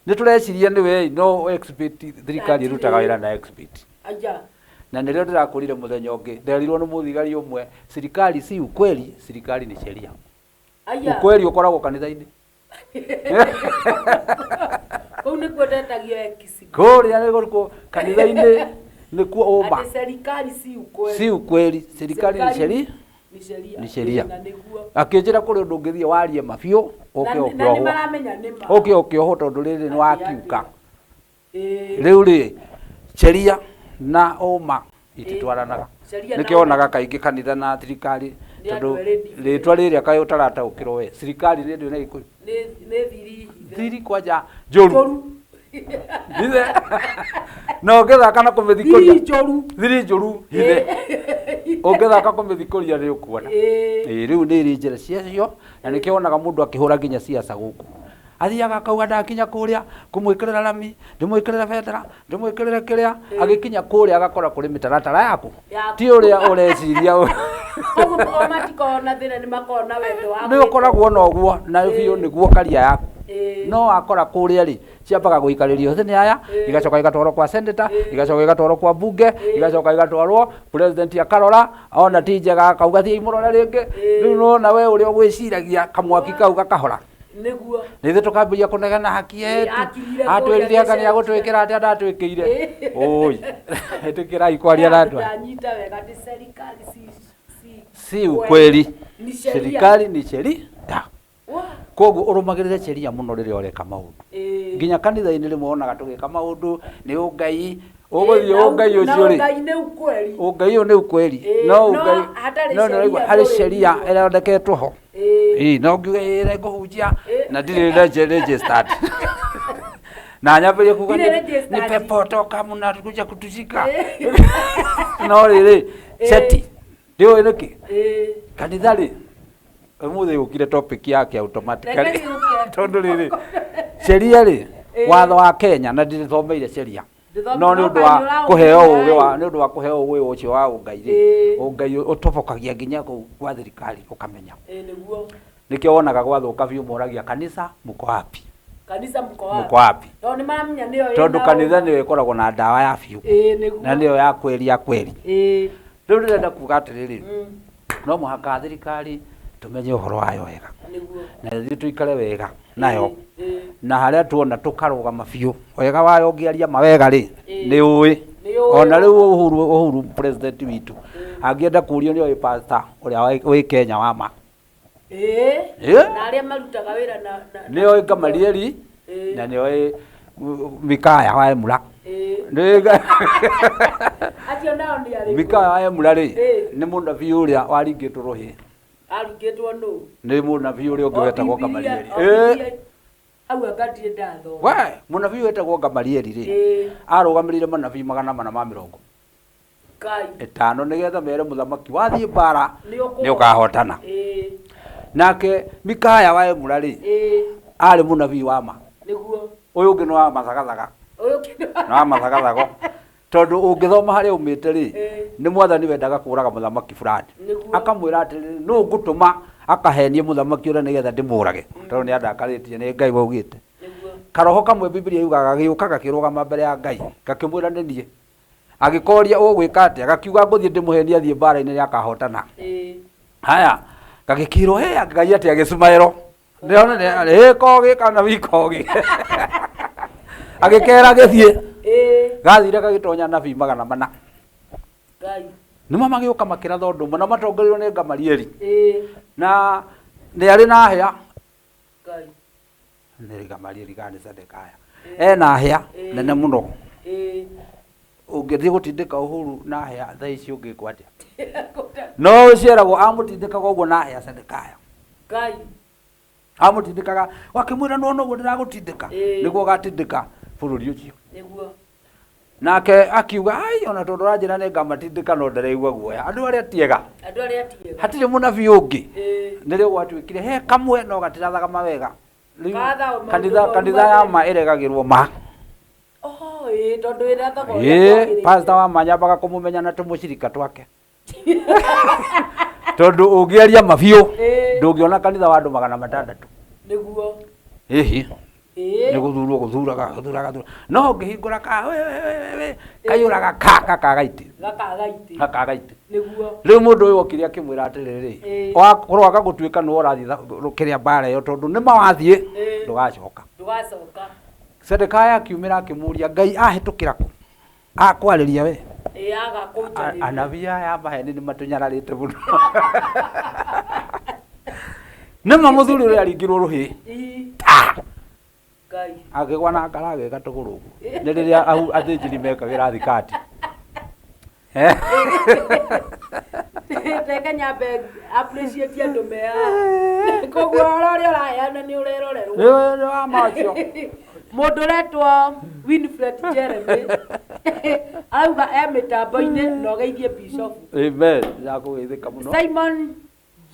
Speaker 3: Nĩ tũreciria nĩwe ĩ, no expert, thirikari ĩrutaga wĩra na expert.
Speaker 1: Aya.
Speaker 3: Na nĩrĩo ndĩrakũrire mũthenya ũngĩ nderirwo nĩ mũthigari ũmwe, serikali si ukweli, serikali ni sheria.
Speaker 1: Aya.
Speaker 3: Ukweli ũkoragwo kanitha-inĩ.
Speaker 1: Kũu nĩkuo ndetagio exit.
Speaker 3: Kũrĩa nĩkuo kanitha-inĩ nĩkuo ũma.
Speaker 1: Atĩ serikali si ukweli.
Speaker 3: Si ukweli, serikali ni sheria.
Speaker 1: Ni sheria.
Speaker 3: Ni sheria.
Speaker 1: Na nĩguo.
Speaker 3: Akĩnjĩra kũrĩ ũndũ ũngĩthiĩ warie mabiũ ũke
Speaker 1: Na nĩ
Speaker 3: ũkĩohwo,
Speaker 1: maramenya nĩ ma.
Speaker 3: ũke ũkĩohwo tondũ rĩrĩ nĩ wakiuka. Rĩu rĩ, sheria na ũma ititwaranaga.
Speaker 1: Sheria na
Speaker 3: Nĩkĩo wonaga kaingĩ kanitha na thirikari,
Speaker 1: Nĩ
Speaker 3: tondũ
Speaker 1: andũ erĩ different.
Speaker 3: rĩtwa rĩrĩa kaĩ ũtarataũkĩrwo we, thirikari nĩ ndũ na Gĩkũyũ.
Speaker 1: Nĩ thiri hithe.
Speaker 3: Thiri kwanja njũru.
Speaker 1: Njũru.
Speaker 3: Hithe. Na ũngĩthaka na
Speaker 1: Thiri
Speaker 3: kũmĩthikũria,
Speaker 1: njũru.
Speaker 3: Thiri njũru hithe, ũngĩthaka kũmĩthikũria nĩ ũkuona. Ĩĩ, rĩu nĩ ĩrĩ njĩra ciacio, na nĩkĩo wonaga mũndũ akĩhũra nginya ciaca gũkũ, athiaga akauga ndakinya kũrĩa ngũmwĩkĩrĩra rami, ndĩmwĩkĩrĩre bendera, ndĩmwĩkĩrĩre kĩrĩa, agĩkinya kũrĩa agakora kũrĩ mĩtaratara yaku
Speaker 1: Yaku.
Speaker 3: ti ũrĩa ũreciria.
Speaker 1: Koguo o matikoragwo na thĩna, nĩ makoragwo na wendo wa
Speaker 3: Nĩ ũkoragwo na ũguo na biũ nĩguo karia yaku, no wakora kũrĩa rĩ, ciambaga gũikarĩrio thĩ nĩ aya, igacoka igatwarwo kwa senator, igacoka igatwarwo kwa bunge, igacoka igatwarwo president, akarora ona ti njega akauga thiĩ imũrore rĩngĩ. Rĩu nona we ũrĩa ũgwĩciragia kamwaki kau gakahora.
Speaker 1: Nĩguo.
Speaker 3: Nĩ ithuĩ tũkambĩrĩria kũnegena haki yetu.
Speaker 1: Akirire
Speaker 3: Atwĩrire
Speaker 1: kũrĩa.
Speaker 3: anga nĩ agũtwĩkĩra atĩa, ndatwĩkĩire. Ũi, ĩtĩkĩrai kwaria na andũ aya.
Speaker 1: Ndanyita wega atĩ serikali si
Speaker 3: Si ukweli,
Speaker 1: ni sheria.
Speaker 3: serikali ni sheria.
Speaker 1: Wa.
Speaker 3: Koguo ũrũmagĩrĩre sheria mũno rĩrĩa ũreka maũndũ. Nginya kanitha-inĩ rĩmwe wonaga tũgĩka maũndũ nĩ ũngai, ũgũthiĩ ũngai ũcio rĩ,
Speaker 1: Ngai nĩ ukweli.
Speaker 3: Ũngai ũyũ nĩ ukweli,
Speaker 1: Ĩĩ,
Speaker 3: no
Speaker 1: no
Speaker 3: ũngai
Speaker 1: hatarĩ
Speaker 3: no nĩ ũraigua
Speaker 1: sheria
Speaker 3: harĩ
Speaker 1: ndũrĩ
Speaker 3: sheria
Speaker 1: nĩguo.
Speaker 3: ĩthondeketwo ho. Ĩĩ, no ngiuge ĩĩ nĩ ngũhunjia na ndirĩ registered na nyambĩrĩrie kuga
Speaker 1: Ndirĩ registered.
Speaker 3: Ni pepo toka mnakuja kutushika, no rĩrĩ cheti ndiũĩ nĩkĩ kanitha rĩ ũmũthĩ ũkire topic yake automatically.
Speaker 1: Reke yũke.
Speaker 3: Tondũ rĩrĩ sheria rĩ, watho wa Kenya, na ndĩthomeire sheria. No nĩ ũndũ wa kũheo ũgĩ wa nĩ ũndũ wa kũheo ũgĩ ũcio wa ũngai rĩ, ũngai ũtobokagia nginya kũu gwa thirikari ũkamenya.
Speaker 1: Nĩguo.
Speaker 3: Nĩkĩo wonaga gwathũka biũ moragia kanitha mko wapi?
Speaker 1: Kanitha mko wapi?
Speaker 3: Mko wapi?
Speaker 1: Tondũ nĩ maramenya nĩyo ĩna
Speaker 3: Tondũ kanitha
Speaker 1: ũma.
Speaker 3: nĩyo ĩkoragwo na ndawa ya biũ.
Speaker 1: Nĩguo.
Speaker 3: Na nĩyo ya kweri ya kweri. Rĩu ndĩrenda kuga atĩrĩrĩ, no mũhaka thirikari tũmenye ũhoro wayo wega.
Speaker 1: Nĩguo.
Speaker 3: Na ithuĩ tũikare wega nayo. Na harĩa tuona tũkarũgama biũ. Wega wayo ũngĩaria mawega rĩ, nĩ ũĩ.
Speaker 1: Nĩ ũĩ.
Speaker 3: Ona rĩu Uhuru president witũ angĩenda kũrio nĩ oĩ pastor ũrĩa wĩ Kenya wa ma.
Speaker 1: Na arĩa marutaga wĩra na
Speaker 3: Nĩ oĩ Gamalieli na nĩ oĩ Mikaya wa Emura. Nĩ
Speaker 1: Acio nao nĩ arĩkũ?
Speaker 3: Mikaya wa Emura rĩ, nĩ mũnabii ũrĩa waringĩtwo rũhĩ.
Speaker 1: Aringĩtwo nũ?
Speaker 3: Nĩ mũnabii ũrĩa ũngĩ
Speaker 1: O
Speaker 3: wetagwo
Speaker 1: Bibilia-
Speaker 3: Gamalieli.
Speaker 1: o Bibilia- Hau anga ndirĩ ndathoma.
Speaker 3: We, mũnabii wetagwo Gamalieli rĩ, arũgamĩrĩire manabii 450
Speaker 1: Ngai.
Speaker 3: nĩgetha mere mũthamaki wathiĩ mbara
Speaker 1: Nĩ ũkũhota.
Speaker 3: nĩ ũkahotana. Nake Mikaya wa Emura rĩ, arĩ mũnabii wa ma.
Speaker 1: Nĩguo.
Speaker 3: Ũyũ ũngĩ nĩ wa mathagathaga.
Speaker 1: Ũyũ ũngĩ nĩ wa-
Speaker 3: Nĩ wa mathagathago. Tondũ ũngĩthoma harĩa umĩte rĩ, nĩ mwathani wendaga kũraga mũthamaki fulani.
Speaker 1: Nĩguo.
Speaker 3: Akamwĩra atĩrĩrĩ, nũ ngũtũma akahenie mũthamaki ũrĩa nĩgetha ndĩmũrage. Tondũ nĩ andakarĩtie nĩ Ngai waugĩte.
Speaker 1: Nĩguo.
Speaker 3: Karoho kamwe Bibilia yugaga gĩũka gakĩrũgama mbere ya Ngai gakĩmwĩra nĩ niĩ. Agĩkoria ũgwĩka atĩa, gakiuga ngũthiĩ ndĩmũhenie athiĩ mbara-inĩ nĩakahotana. Haya, gagĩkĩrwo he Ngai atĩ agĩcumaĩro. Ndĩrona nĩ kogi kana wi kogi. Agĩkera gĩthiĩ. Gathire gagĩtonya nabii 400.
Speaker 1: Ngai.
Speaker 3: Nĩmo magĩũka makĩratha ũndũ ũmwe na matongoreirwo nĩ Gamalieli. Na nĩ arĩ na hĩa.
Speaker 1: Ngai.
Speaker 3: Nĩ Gamalieli kana nĩ Zedekaya. Ena hĩa nene mũno. Ũngĩthiĩ gũtindĩka Uhuru na hĩa thaa ici ũngĩkwo atĩa? No ũciaragwo amũtindĩkaga ũguo na hĩa Zedekaya.
Speaker 1: Ngai.
Speaker 3: Amũtindĩkaga wakĩmwĩra nĩwona ũguo ndĩragũtindĩka nĩguo ũgatindĩka bũrũri ũcio.
Speaker 1: Nĩguo.
Speaker 3: Nake akiuga ai ona tondũ ũranjĩra nĩ ngamatindĩka no ndĩraigua guoya. Andũ arĩa tiega.
Speaker 1: Andũ arĩa tiega.
Speaker 3: Hatirĩ mũnabii ũngĩ. Nĩrĩo gwatuĩkire he kamwe no gatirathaga mawega. Rĩu
Speaker 1: Gatha o maũndũ
Speaker 3: kanitha
Speaker 1: moru
Speaker 3: kanitha ya
Speaker 1: matheri.
Speaker 3: ma ĩregagĩrwo ma.
Speaker 1: Oh, tondũ ĩrathaga ũrĩa kwagĩrĩire.
Speaker 3: Pastor wa ma nyambaga kũmũmenya na tũmũcirika twake. Tondũ ũngĩaria ma biũ ndũngĩona kanitha wa andũ 600.
Speaker 1: Nĩguo.
Speaker 3: Ĩhi. Nĩ gũthurwo gũthuraga gũthuraga gũthuraga. No ũngĩhingũra ka we we we we kaiyũraga ka gakaga itĩ.
Speaker 1: Gakaga itĩ.
Speaker 3: Gakaga itĩ.
Speaker 1: Nĩguo.
Speaker 3: Rĩu mũndũ ũyũ okire akĩmwĩra atĩrĩrĩ, wakorwo aga gũtuĩka nĩwe ũrathiĩ kĩrĩa mbara ĩyo tondũ nĩma wathiĩ ndũgacoka.
Speaker 1: Ndũgacoka.
Speaker 3: Zedekaya akiumĩra akĩmũria Ngai ahĩtũkĩra kũ? Akwarĩria we.
Speaker 1: Aga kũnjarĩria.
Speaker 3: Anabii aya maheni nĩ matũnyararĩte mũno. Nĩma mũthuri ũrĩa aringirwo rũhĩ.
Speaker 1: Ngai.
Speaker 3: Akĩgwa na ngara agĩka tũgũrũ ũguo. Nĩ rĩrĩa athĩnjĩri mekagĩra thikati.
Speaker 1: Reke nyambe appreciate andũ me haha. Koguo ũhoro ũrĩa ũraheana nĩ ũrerorerwo.
Speaker 3: Nĩ wa macio.
Speaker 1: Mũndũ ũretwo Winfred Jeremy arauga e mĩtambo-inĩ na ũgeithie bishop.
Speaker 3: Amen. Ndakũgeithĩka mũno.
Speaker 1: Simon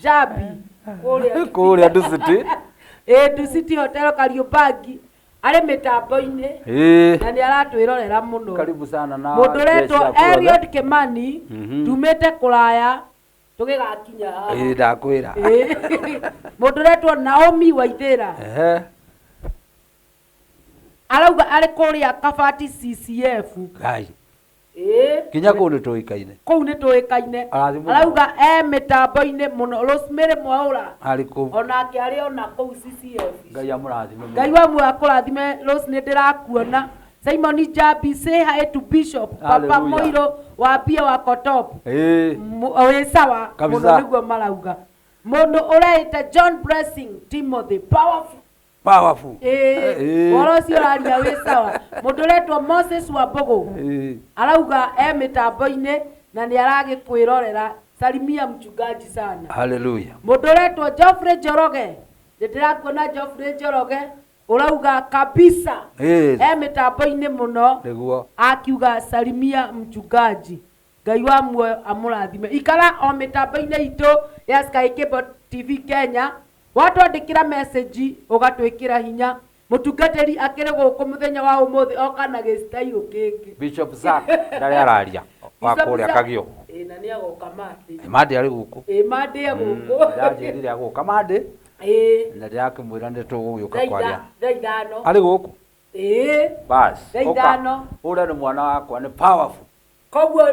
Speaker 1: Jabi kũrĩa
Speaker 3: Kũrĩa Dusit.
Speaker 1: Dusit Hotel Kariobangi arĩ mĩtambo-inĩ na nĩ aratwĩrorera mũno.
Speaker 3: Karibu sana na
Speaker 1: Mũndũ ũretwo
Speaker 3: jeshi yaku yothe.
Speaker 1: Eliud Kimani tumĩte kũraya tũgĩgakinya haha.
Speaker 3: Ndakwĩra.
Speaker 1: Mũndũ ũretwo Naomi Waithĩra arauga arĩ kũrĩa Kabati CCF.
Speaker 3: Ngai. Nginya kũu nĩ tũĩkaine.
Speaker 1: Kũu nĩ tũĩkaine.
Speaker 3: Arathimwo.
Speaker 1: Arauga e mĩtambo-inĩ mũno. Rosemary Mwaũra
Speaker 3: Arĩ kũu.
Speaker 1: onake arĩ ona kũu CCF.
Speaker 3: Ngai amũrathime mũno.
Speaker 1: Ngai wa muoyo akũrathime Rose nĩ ndĩrakuona. Simon Njambi say hi to Bishop Papa
Speaker 3: Hallelujah.
Speaker 1: Moiro wa Pia wa Kotop. Wĩ sawa
Speaker 3: Kabisa.
Speaker 1: mũno nĩguo marauga. Mũndũ ũreĩte John Blessing Timothy powerful.
Speaker 3: Powerful.
Speaker 1: Ũhoro ũcio ũraria wĩ sawa. Mũndũ ũretwo Moses Wambũgũ arauga e mĩtambo-inĩ na nĩ aragĩkwĩrorera. Salimia mchungaji sana.
Speaker 3: Hallelujah.
Speaker 1: Mũndũ ũretwo Geoffrey Njoroge nĩ ndĩrakuona Geoffrey Njoroge ũrauga kabisa e mĩtambo-inĩ mũno.
Speaker 3: Nĩguo.
Speaker 1: Akiuga salimia mchungaji. Ngai wa muoyo amũrathime. Ikara o mĩtambo-inĩ itũ ya Sky Cable TV Kenya. Watwandĩkĩra message ũgatwĩkĩra hinya. Mũtungatĩri akĩrĩ gũkũ mũthenya wa ũmũthĩ oka na gĩcitairũ kĩngĩ.
Speaker 3: Bishop Zack ndarĩ araria wa
Speaker 1: Bishop
Speaker 3: kũrĩa
Speaker 1: Zack-
Speaker 3: Kagio.
Speaker 1: Ĩĩ, na nĩ agoka Monday.
Speaker 3: Mande arĩ gũkũ.
Speaker 1: Ĩĩ, Monday e gũkũ.
Speaker 3: Ndĩranjĩrire agũka Mande
Speaker 1: Ĩĩ.
Speaker 3: na ndĩrakĩmwĩra nĩ tũgũgĩũka
Speaker 1: Thaa
Speaker 3: kwaria.
Speaker 1: thaa 5.
Speaker 3: Arĩ gũkũ.
Speaker 1: Ĩĩ.
Speaker 3: Bas.
Speaker 1: Thaa
Speaker 3: ũka.
Speaker 1: 5.
Speaker 3: Ũrĩa nĩ mwana wakwa nĩ powerful.
Speaker 1: Koguo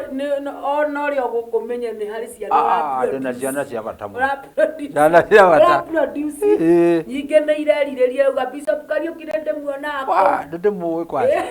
Speaker 1: ona ũrĩa ũgũkũmenya nĩ harĩ ciana
Speaker 3: Ah,
Speaker 1: ũraproduce.
Speaker 3: ndĩna ciana cia bata mũno.
Speaker 1: Ũraproduce.
Speaker 3: Ciana cia bata.
Speaker 1: Ũraproduce.
Speaker 3: Ĩĩ.
Speaker 1: Nyingĩ nĩ irerirĩria uga Bishop Kariũki nĩ ndĩmuonaga kũu.
Speaker 3: Wa, nĩ ndĩmũĩ kwanza.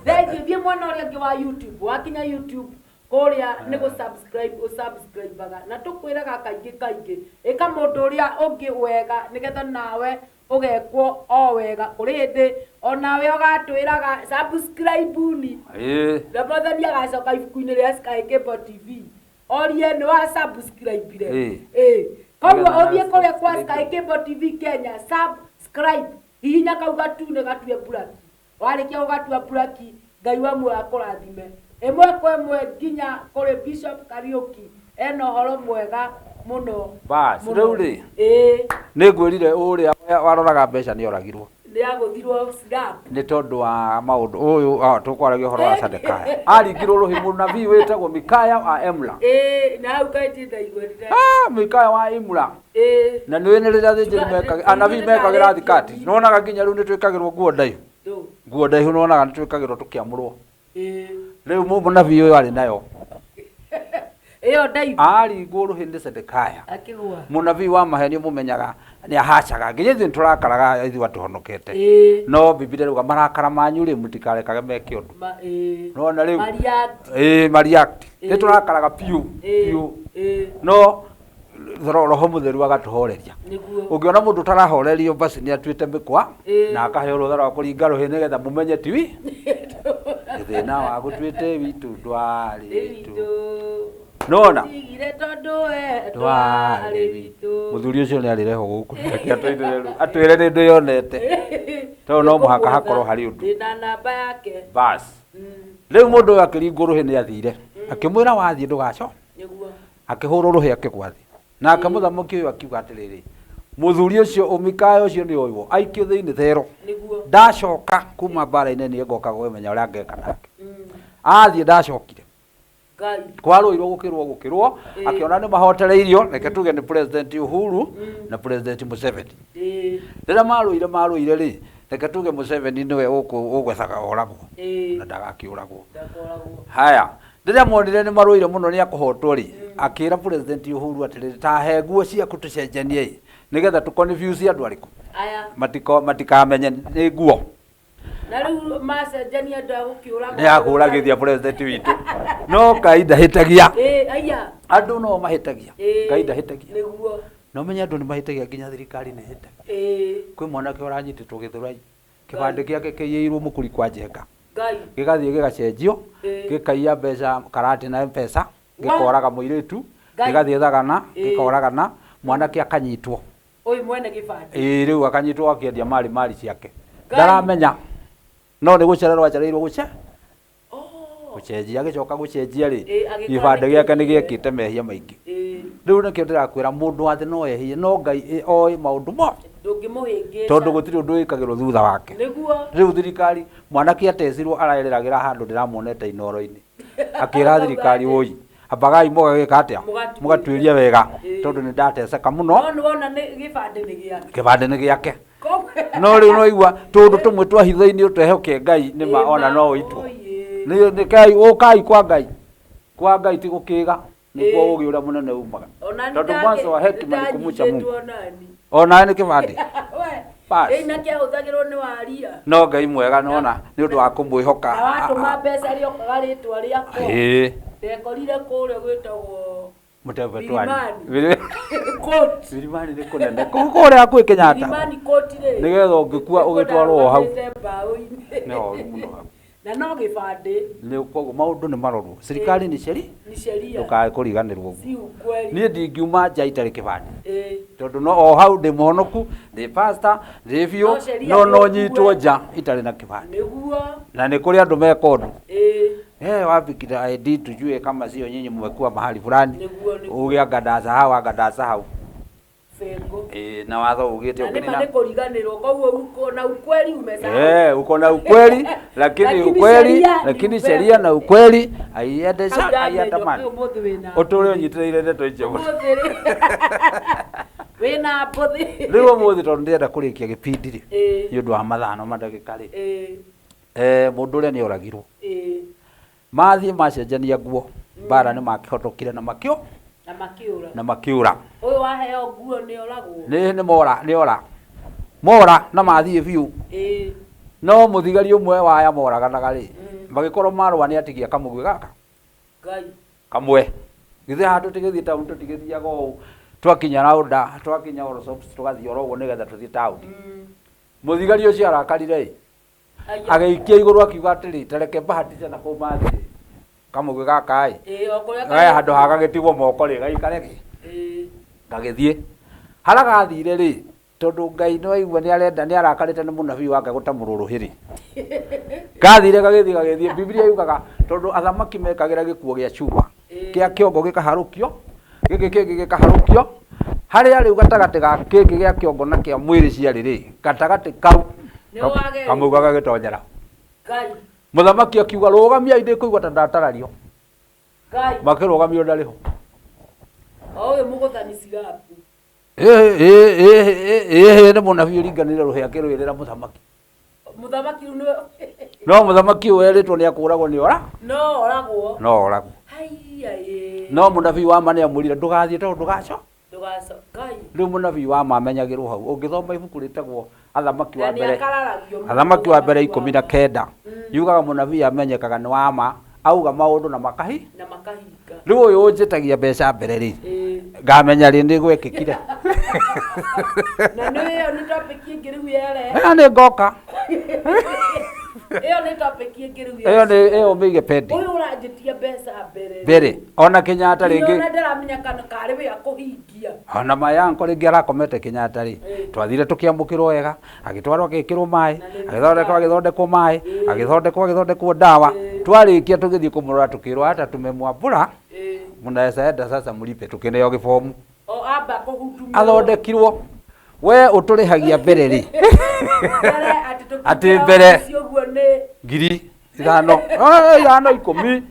Speaker 1: Thengiũ, thiĩ mwena ũrĩa ũngĩ wa YouTube, wakinya YouTube kũrĩa nĩ gũ subscribe ũsubscribaga, na tũkwĩraga kaingĩ kaingĩ ĩka mũndũ ũrĩa ũngĩ wega nĩgetha nawe ũgekwo o wega. Kũrĩ hĩndĩ onawe ũgatwĩraga subscribe ni.
Speaker 3: Ĩĩ.
Speaker 1: Na mwathani agacoka ibuku-inĩ rĩa Sky Cable TV orie nĩ wa subscribe-ire.
Speaker 3: Ĩĩ.
Speaker 1: Ĩĩ. Koguo
Speaker 3: Nĩgetha
Speaker 1: ũthiĩ kũrĩa kwa
Speaker 3: subscribe.
Speaker 1: Sky Cable TV Kenya, subscribe, hihinya kau gatune gatue buraki. Warĩkia gũgatua buraki, Ngai wa muoyo akũrathime ĩmwe kwa ĩmwe nginya kũrĩ Bishop Kariũki ena ũhoro mwega mũno
Speaker 3: Bas,
Speaker 1: mũno.
Speaker 3: rĩu rĩ.
Speaker 1: Ĩĩ.
Speaker 3: Nĩ ngwĩrire ũrĩa waroraga mbeca nĩ oragirwo.
Speaker 1: Nĩ agũthirwo slap.
Speaker 3: Nĩ tondũ wa maũndũ ũyũ tũkwaragia ũhoro wa Sadekaya. Aringirwo rũhĩ mũnabii wĩtagwo Mikaya wa Emla.
Speaker 1: Ĩĩ, na hau kaingĩ ndaiguĩrire.
Speaker 3: Ah, Mikaya wa Imla.
Speaker 1: Ĩĩ.
Speaker 3: Na nĩ nĩ rĩrĩa athĩnjĩri mekaga anabii mekagĩra thikati. Nĩwonaga nginya rĩu nĩ twĩkagĩrwo nguo ndaihu.
Speaker 1: Ndũ.
Speaker 3: Nguo ndaihu nĩwonaga nĩ twĩkagĩrwo tũkĩamũrwo.
Speaker 1: Ĩĩ.
Speaker 3: Rĩu mũnabii ũyũ arĩ nayo.
Speaker 1: Ĩyo ndaihu.
Speaker 3: Aringwo rũhĩ nĩ Sadekaya.
Speaker 1: Akĩgũa.
Speaker 3: Mũnabii wa maheni mũmenyaga nĩ ahacaga nginya ithuĩ nĩtũrakaraga ithuĩ atũhonokete.
Speaker 1: Ĩĩ.
Speaker 3: No Bibilia rĩuga marakara manyu rĩ mũtikarekage meke ũndũ.
Speaker 1: Ma, ĩĩ.
Speaker 3: Nĩwona rĩu?
Speaker 1: Mariact.
Speaker 3: Ĩĩ, mariact.
Speaker 1: Ĩĩ.
Speaker 3: Nĩtũrakaraga biũ
Speaker 1: Ĩĩ.
Speaker 3: biũ.
Speaker 1: Ĩĩ.
Speaker 3: No roho mũtheru agatũhoreria.
Speaker 1: Nĩguo.
Speaker 3: Ũngĩona mũndũ ũtarahorerio basi nĩ atuĩte mĩkwa
Speaker 1: Ĩĩ.
Speaker 3: na akaheo rũtha rwa kũringa rũhĩ nĩgetha mũmenye tiwi thĩna wa gũtuĩte witũ ndwarĩ
Speaker 1: Nĩ
Speaker 3: witũ.
Speaker 1: witũ.
Speaker 3: Nĩwona?
Speaker 1: Tigire tondũ we
Speaker 3: Ndwarĩ
Speaker 1: ndwarĩ
Speaker 3: witũ.
Speaker 1: witũ.
Speaker 3: Mũthuri ũcio nĩ arĩrehwo gũkũ reke atũinĩre rĩu atwĩre nĩ ndĩyonete tondũ no mũhaka hakorwo harĩ ũndũ.
Speaker 1: Ndĩna namba yake.
Speaker 3: Bas. Rĩu mũndũ ũyũ akĩringwo rũhĩ nĩ athire akĩmwĩra wathiĩ ndũgaco.
Speaker 1: Nĩguo.
Speaker 3: Akĩhũrwo rũhĩ akĩgwa thĩ. Nake mũthamaki ũyũ akiuga atĩrĩrĩ, mũthuri ũcio ũmikaya ũcio nĩ oywo aikio thĩinĩ thero.
Speaker 1: Nĩguo.
Speaker 3: Ndacoka kuma mbara-inĩ nĩ ngoka kwĩmenya ũrĩa ngeka nake. Athiĩ ndacokire.
Speaker 1: Ngai.
Speaker 3: Kwarũirwo gũkĩrwo gũkĩrwo
Speaker 1: Ĩĩ.
Speaker 3: akĩona nĩ mahotereirio reke tuge nĩ President Uhuru na President Museveni.
Speaker 1: Ĩĩ.
Speaker 3: Rĩrĩa marũire marũire rĩ reke tuge Museveni nĩwe ũgwethaga oragwo
Speaker 1: Ĩĩ.
Speaker 3: na ndagakĩũragwo.
Speaker 1: Ndakoragwo.
Speaker 3: Haya, rĩrĩa monire nĩ marũire mũno nĩ akũhotwo rĩ akĩra President Uhuru atĩrĩrĩ ta he nguo ciaku tũcenjanie ĩ nĩgetha tũ confuse andũ arĩkũ
Speaker 1: Aya.
Speaker 3: matikamenye nĩ nguo.
Speaker 1: Na rĩu macenjania andũ a gũkĩũragwo.
Speaker 3: Nĩ akũragithia president witũ. No Ngai ndahĩtagia.
Speaker 1: Ĩĩ, aya.
Speaker 3: Andũ no mahĩtagia.
Speaker 1: Ĩĩ.
Speaker 3: Ngai ndahĩtagia.
Speaker 1: Nĩguo.
Speaker 3: No menye andũ nĩ mahĩtagia nginya thirikari nĩ ĩhĩtagia.
Speaker 1: Ĩĩ.
Speaker 3: Kwĩ mwanake ũranyitĩtwo Gĩthũrai kĩbandĩ gĩake kĩiyĩirwo mũkuri kwa Njenga.
Speaker 1: Ngai.
Speaker 3: Gĩgathiĩ gĩgacenjio
Speaker 1: Ĩĩ.
Speaker 3: gĩkaiya mbeca karati na M-Pesa gĩkoraga mũirĩtu
Speaker 1: Ngai.
Speaker 3: gĩgathiĩ thagana
Speaker 1: Ĩĩ.
Speaker 3: gĩkoragana mwanake akanyitwo.
Speaker 1: Ũyũ mwene gĩbandĩ.
Speaker 3: Ĩĩ rĩu akanyitwo akĩendia mari mari ciake.
Speaker 1: Ngai.
Speaker 3: Ndaramenya. No nĩ gũcererwo acereirwo
Speaker 1: Oh.
Speaker 3: gũcenjia agĩcoka gũcenjia rĩ
Speaker 1: Ĩĩ, agĩkora
Speaker 3: gĩbandĩ
Speaker 1: nĩ
Speaker 3: gĩake nĩ
Speaker 1: kĩhĩtie.
Speaker 3: gĩekĩte mehia maingĩ.
Speaker 1: Ĩĩ.
Speaker 3: Rĩu nĩkĩo ndĩrakwĩra mũndũ wa thĩ no ehie no Ngai oĩ maũndũ mothe
Speaker 1: Ndũngĩmũhĩngĩca.
Speaker 3: tondũ gũtirĩ ũndũ wĩkagĩrwo thutha wake.
Speaker 1: Nĩguo.
Speaker 3: Rĩu thirikari mwanake atecirwo arereragĩra handũ ndĩramuonete inoro-inĩ akĩra thirikari ũi ambagai mũgagĩka atĩa
Speaker 1: Mũgatuĩria.
Speaker 3: mũgatuĩria wega
Speaker 1: Ĩĩ.
Speaker 3: tondũ nĩ ndateceka mũno.
Speaker 1: No nĩwona nĩ gĩbandĩ nĩ gĩake.
Speaker 3: Kĩbandĩ nĩ gĩake.
Speaker 1: Koguo-
Speaker 3: No rĩu no igua tũndũ tũmwe twa hitho-inĩ ũtehoke Ngai nĩ ma
Speaker 1: Ĩĩ,
Speaker 3: ona
Speaker 1: ma,
Speaker 3: no ũitwo.
Speaker 1: ĩĩ.
Speaker 3: Nĩ Ngai ũkai kwa Ngai. Kwa Ngai ti gũkĩga nĩkuo
Speaker 1: Ĩĩ.
Speaker 3: ũgĩ ũrĩa mũnene umaga.
Speaker 1: Ona
Speaker 3: Tondũ mwanzo wa hekima ni kumucha Mungu.
Speaker 1: nĩndanyitĩtwo nani.
Speaker 3: Ona nĩ kĩbandĩ.
Speaker 1: We.
Speaker 3: Bas.
Speaker 1: Ĩĩ, na kĩahũthagĩrwo nĩ waria.
Speaker 3: No Ngai mwega nona nĩ ũndũ wa kũmwĩhoka.
Speaker 1: Na watũma mbeca rĩokaga rĩtwa rĩakwa.
Speaker 3: Ĩĩ.
Speaker 1: Ndekorire kũrĩa gwĩtagwo
Speaker 3: Mũtembe twani.
Speaker 1: Milimani. Court.
Speaker 3: Milimani nĩ kũnene. Kũu kũrĩa hakuhĩ Kenyatta.
Speaker 1: Milimani Court rĩ.
Speaker 3: Nĩgetha ũngĩkua ũgĩtwarwo o hau.
Speaker 1: Nĩkũndarũgamĩte mbaũ-inĩ.
Speaker 3: Nĩ horu mũno hau.
Speaker 1: Na no gĩbandĩ
Speaker 3: Nĩ koguo maũndũ nĩ marorwo. Thirikari nĩ ceri
Speaker 1: ni sheria.
Speaker 3: ndũkae kũriganĩrwo ũguo.
Speaker 1: Si ukweli.
Speaker 3: Niĩ ndingiuma nja itarĩ kĩbandĩ.
Speaker 1: Ĩĩ.
Speaker 3: Tondũ no o hau ndĩ mũhonoku, ndĩ pastor, ndĩ biũ,
Speaker 1: No sheria
Speaker 3: no no
Speaker 1: nĩ
Speaker 3: nyitwo
Speaker 1: ũkue.
Speaker 3: nja itarĩ na kĩbandĩ.
Speaker 1: Nĩguo.
Speaker 3: Na nĩ kũrĩ andũ meka ũndũ.
Speaker 1: Ĩĩ.
Speaker 3: Wapi kita ID tujue kama sio nyinyi mmekuwa mahali fulani.
Speaker 1: Nĩguo, nĩguo.
Speaker 3: Uge anga ndasahau anga ndasahau.
Speaker 1: Bengo.
Speaker 3: Ĩĩ, na watho ugĩte
Speaker 1: Na nĩma
Speaker 3: ũngĩnina
Speaker 1: nĩ kũriganĩrwo koguo uko na ukweli umesahau.
Speaker 3: Eh, uko na ukweli lakini
Speaker 1: Lakini
Speaker 3: ukweli
Speaker 1: sheria ni
Speaker 3: lakini
Speaker 1: upendo.
Speaker 3: sheria na ukweli haiendesha
Speaker 1: Hau ndamenywo,
Speaker 3: haiandamani.
Speaker 1: ũmũthĩ wĩna
Speaker 3: Ũtũre ũnyitĩrĩire ndeto icio mũno.
Speaker 1: Ũmũthĩ rĩ wĩna mbũthĩ.
Speaker 3: Rĩu ũmũthĩ tondũ ndĩrenda kũrĩkia gĩbindi rĩ
Speaker 1: Ĩĩ.
Speaker 3: nĩ ũndũ wa mathaa no mandagĩka rĩ
Speaker 1: Ĩĩ.
Speaker 3: eh, mũndũ ũrĩa nĩ oragirwo
Speaker 1: Ĩĩ.
Speaker 3: mathiĩ macenjania nguo mbara nĩ makĩhotokire na makĩo
Speaker 1: Na makĩũra.
Speaker 3: na makĩũra
Speaker 1: Ũyũ waheo nguo nĩ oragwo.
Speaker 3: nĩ nĩ mora nĩ ora mora na mathiĩ biũ
Speaker 1: Ĩĩ.
Speaker 3: no mũthigari ũmwe wa aya moraganaga rĩ
Speaker 1: Mm.
Speaker 3: magĩkorwo marũa nĩ atigia kamũgwĩ gaka
Speaker 1: Ngai.
Speaker 3: kamwe githĩ haha tũtigĩthiĩ taũni tũtigĩthiaga ũũ twakinya raunda twakinya Allsops tũgathiĩ oro ũguo nĩgetha tũthiĩ taũni
Speaker 1: Mm.
Speaker 3: mũthigari ũcio arakarire ĩ
Speaker 1: Aya.
Speaker 3: agĩikia igũrũ akiuga atĩrĩ tareke bahatice na kũu mathiĩ kamũgwĩ gaka ĩ
Speaker 1: Ĩĩ, o kũrĩa
Speaker 3: gae handũ ha gagĩtigwo moko rĩ gaikare gĩ
Speaker 1: Ĩĩ.
Speaker 3: gagĩthiĩ harĩa gathire rĩ tondũ ngai nĩ waigua nĩ arenda nĩ arakarĩte nĩ mũnabii wake gũtamũrwo rũhĩ rĩ gathire gagĩthiĩ gagĩthiĩ bibilia yugaga tondũ athamaki mekagĩra gĩkuo gĩa cuma
Speaker 1: Ĩĩ.
Speaker 3: kĩa kĩongo gĩkaharũkio gĩkĩ kĩngĩ gĩkaharũkio harĩa rĩu gatagatĩ ga kĩngĩ gĩa kĩongo na kĩa mwĩrĩ ciarĩ rĩ gatagatĩ kau
Speaker 1: Nĩ wageri.
Speaker 3: kamũiga gagĩtonyera
Speaker 1: Ngai.
Speaker 3: mũthamaki akiuga rũgamiai ndĩkũigua ta ndatarario
Speaker 1: Ngai.
Speaker 3: makĩrũgamio ndarĩ ho
Speaker 1: O ũyũ mũgũthani cirabu.
Speaker 3: ĩhĩ nĩ mũnabii ũringanĩre rũhĩ akĩrũĩrĩra mũthamaki
Speaker 1: Mũthamaki rĩu nĩwe
Speaker 3: no mũthamaki ũyũ erĩtwo nĩ akũragwo nĩ ora
Speaker 1: no oragwo.
Speaker 3: no oragwo
Speaker 1: Haiya ĩĩ.
Speaker 3: no mũnabii wa ma nĩ amwĩrire ndũgathiĩ tondũ ndũgaco
Speaker 1: Ndũgaco. Ngai.
Speaker 3: rĩu mũnabii wa ma amenyagĩrwo hau ũngĩthoma ibuku rĩtagwo athamaki wa
Speaker 1: Na nĩ
Speaker 3: mbere
Speaker 1: akararagio mũno
Speaker 3: athamaki wa mbere
Speaker 1: mũthamaki
Speaker 3: ikũmi
Speaker 1: wa
Speaker 3: na
Speaker 1: ma.
Speaker 3: kenda
Speaker 1: Mm.
Speaker 3: yugaga mũnabii amenyekaga nĩ wa ma auga maũndũ na makahi
Speaker 1: Na makahinga.
Speaker 3: rĩu ũyũ ũnjĩtagia mbeca mbere rĩ
Speaker 1: Ĩĩ.
Speaker 3: ngamenya rĩ nĩ gwekĩkire
Speaker 1: Na nĩ ĩyo nĩ topic ĩngĩ rĩu yere.
Speaker 3: ĩyo nĩ ngoka
Speaker 1: Ĩyo nĩ topic ĩngĩ rĩu
Speaker 3: ĩyo nĩ ĩyo mĩige pendi
Speaker 1: Ũyũ ũranjĩtia mbeca mbere.
Speaker 3: mbere ona Kenyatta rĩngĩ
Speaker 1: Ona ndĩramenya kana karĩ we akũhingia.
Speaker 3: ona mayanko rĩngĩ arakomete Kenyatta rĩ
Speaker 1: Ĩĩ.
Speaker 3: twathire tũkĩamũkĩrwo wega agĩtwarwo agĩkĩrwo maĩ
Speaker 1: Na nĩ
Speaker 3: agĩthondekwo agĩthondekwo maĩ
Speaker 1: Ĩĩ.
Speaker 3: agĩthondekwo agĩthondekwo ndawa
Speaker 1: Ĩĩ.
Speaker 3: twarĩkia tũgĩthiĩ kũmũrora tũkĩrwo hata tumemwambũra
Speaker 1: Ĩĩ.
Speaker 3: mnaweza enda sasa mlipe tũkĩneo gĩbomu
Speaker 1: O amba kũhutumĩrwo.
Speaker 3: athondekirwo we ũtũrĩhagia mbere rĩ
Speaker 1: Mbere atĩ tũkĩingĩra
Speaker 3: Atĩ mbere.
Speaker 1: obici ũguo nĩ
Speaker 3: 5,000 5 10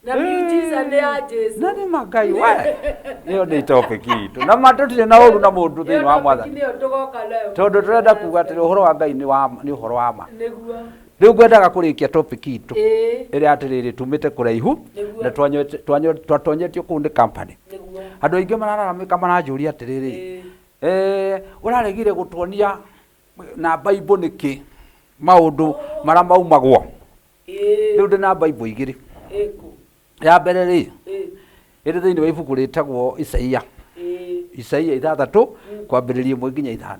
Speaker 1: na miujiza nĩ ya Jesũ.
Speaker 3: na nĩ ma Ngai we ĩyo nĩ topic itũ na ma tũtirĩ na ũru na mũndũ thĩinĩ wa
Speaker 1: Ĩyo topic
Speaker 3: mwathani
Speaker 1: nĩyo tũgoka nayo.
Speaker 3: tondũ tũrenda kuga atĩrĩ ũhoro wa Ngai nĩ wa nĩ ũhoro wa ma
Speaker 1: Nĩguo.
Speaker 3: rĩu ngwendaga kũrĩkia topic itũ
Speaker 1: Ĩĩ.
Speaker 3: ĩrĩa atĩrĩrĩ tumĩte kũraihu
Speaker 1: Nĩguo.
Speaker 3: na twatonyetio kũu nĩ company
Speaker 1: Nĩguo.
Speaker 3: andũ aingĩ marararamĩka maranjũria atĩrĩrĩ
Speaker 1: Ĩĩ.
Speaker 3: eh, ũraregire gũtuonia na Bible nĩkĩ maũndũ marĩa maumagwo
Speaker 1: Ĩĩ.
Speaker 3: rĩu ndĩ na Bible igĩrĩ
Speaker 1: Ĩkũ.
Speaker 3: ya mbere rĩ
Speaker 1: Ĩĩ.
Speaker 3: ĩrĩ thĩinĩ wa ibuku rĩtagwo Isaia
Speaker 1: Ĩĩ.
Speaker 3: Isaia 6 kwambĩrĩria 1 nginya 5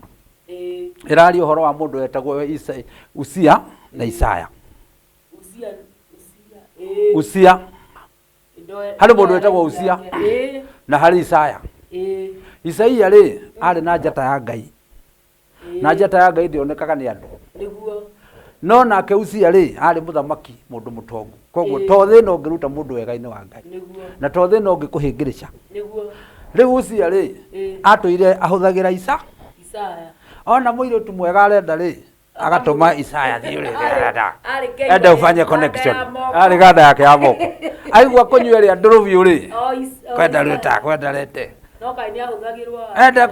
Speaker 1: Ĩĩ.
Speaker 3: ĩraria ũhoro wa mũndũ wetagwo Usia na Isaya
Speaker 1: Usia. Usia. Ĩĩ.
Speaker 3: Usia
Speaker 1: Ndoe-
Speaker 3: harĩ mũndũ wĩtagwo Usia.
Speaker 1: Ĩĩ.
Speaker 3: na harĩ Isaya
Speaker 1: Ĩĩ.
Speaker 3: Isaia rĩ arĩ na njata ya Ngai
Speaker 1: Ĩĩ.
Speaker 3: na njata ya Ngai ndĩonekaga nĩ andũ
Speaker 1: Nĩguo.
Speaker 3: no nake Usia rĩ arĩ mũthamaki mũndũ mũtongu koguo
Speaker 1: Ĩĩ.
Speaker 3: to thĩna ũngĩruta mũndũ wega-inĩ wa Ngai
Speaker 1: Nĩguo.
Speaker 3: na to thĩna ũngĩkũhĩngĩrĩca
Speaker 1: Nĩguo.
Speaker 3: rĩu Usia rĩ
Speaker 1: Ĩĩ.
Speaker 3: atũire ahũthagĩra Isa
Speaker 1: Isaya.
Speaker 3: ona mũirĩtu mwega arenda rĩ agatũma Isaya thiĩ ũrĩa arenda
Speaker 1: Arĩ kĩigua
Speaker 3: enda ũbanye
Speaker 1: ganda
Speaker 3: connection
Speaker 1: ya moko.
Speaker 3: arĩ ganda yake ya moko aigua kũnyua ĩrĩa ndũrũ biũ rĩ
Speaker 1: O o
Speaker 3: kwenda
Speaker 1: Isaya.
Speaker 3: ruta kwenda rete
Speaker 1: No kaĩ nĩahũthagĩrwo.
Speaker 3: enda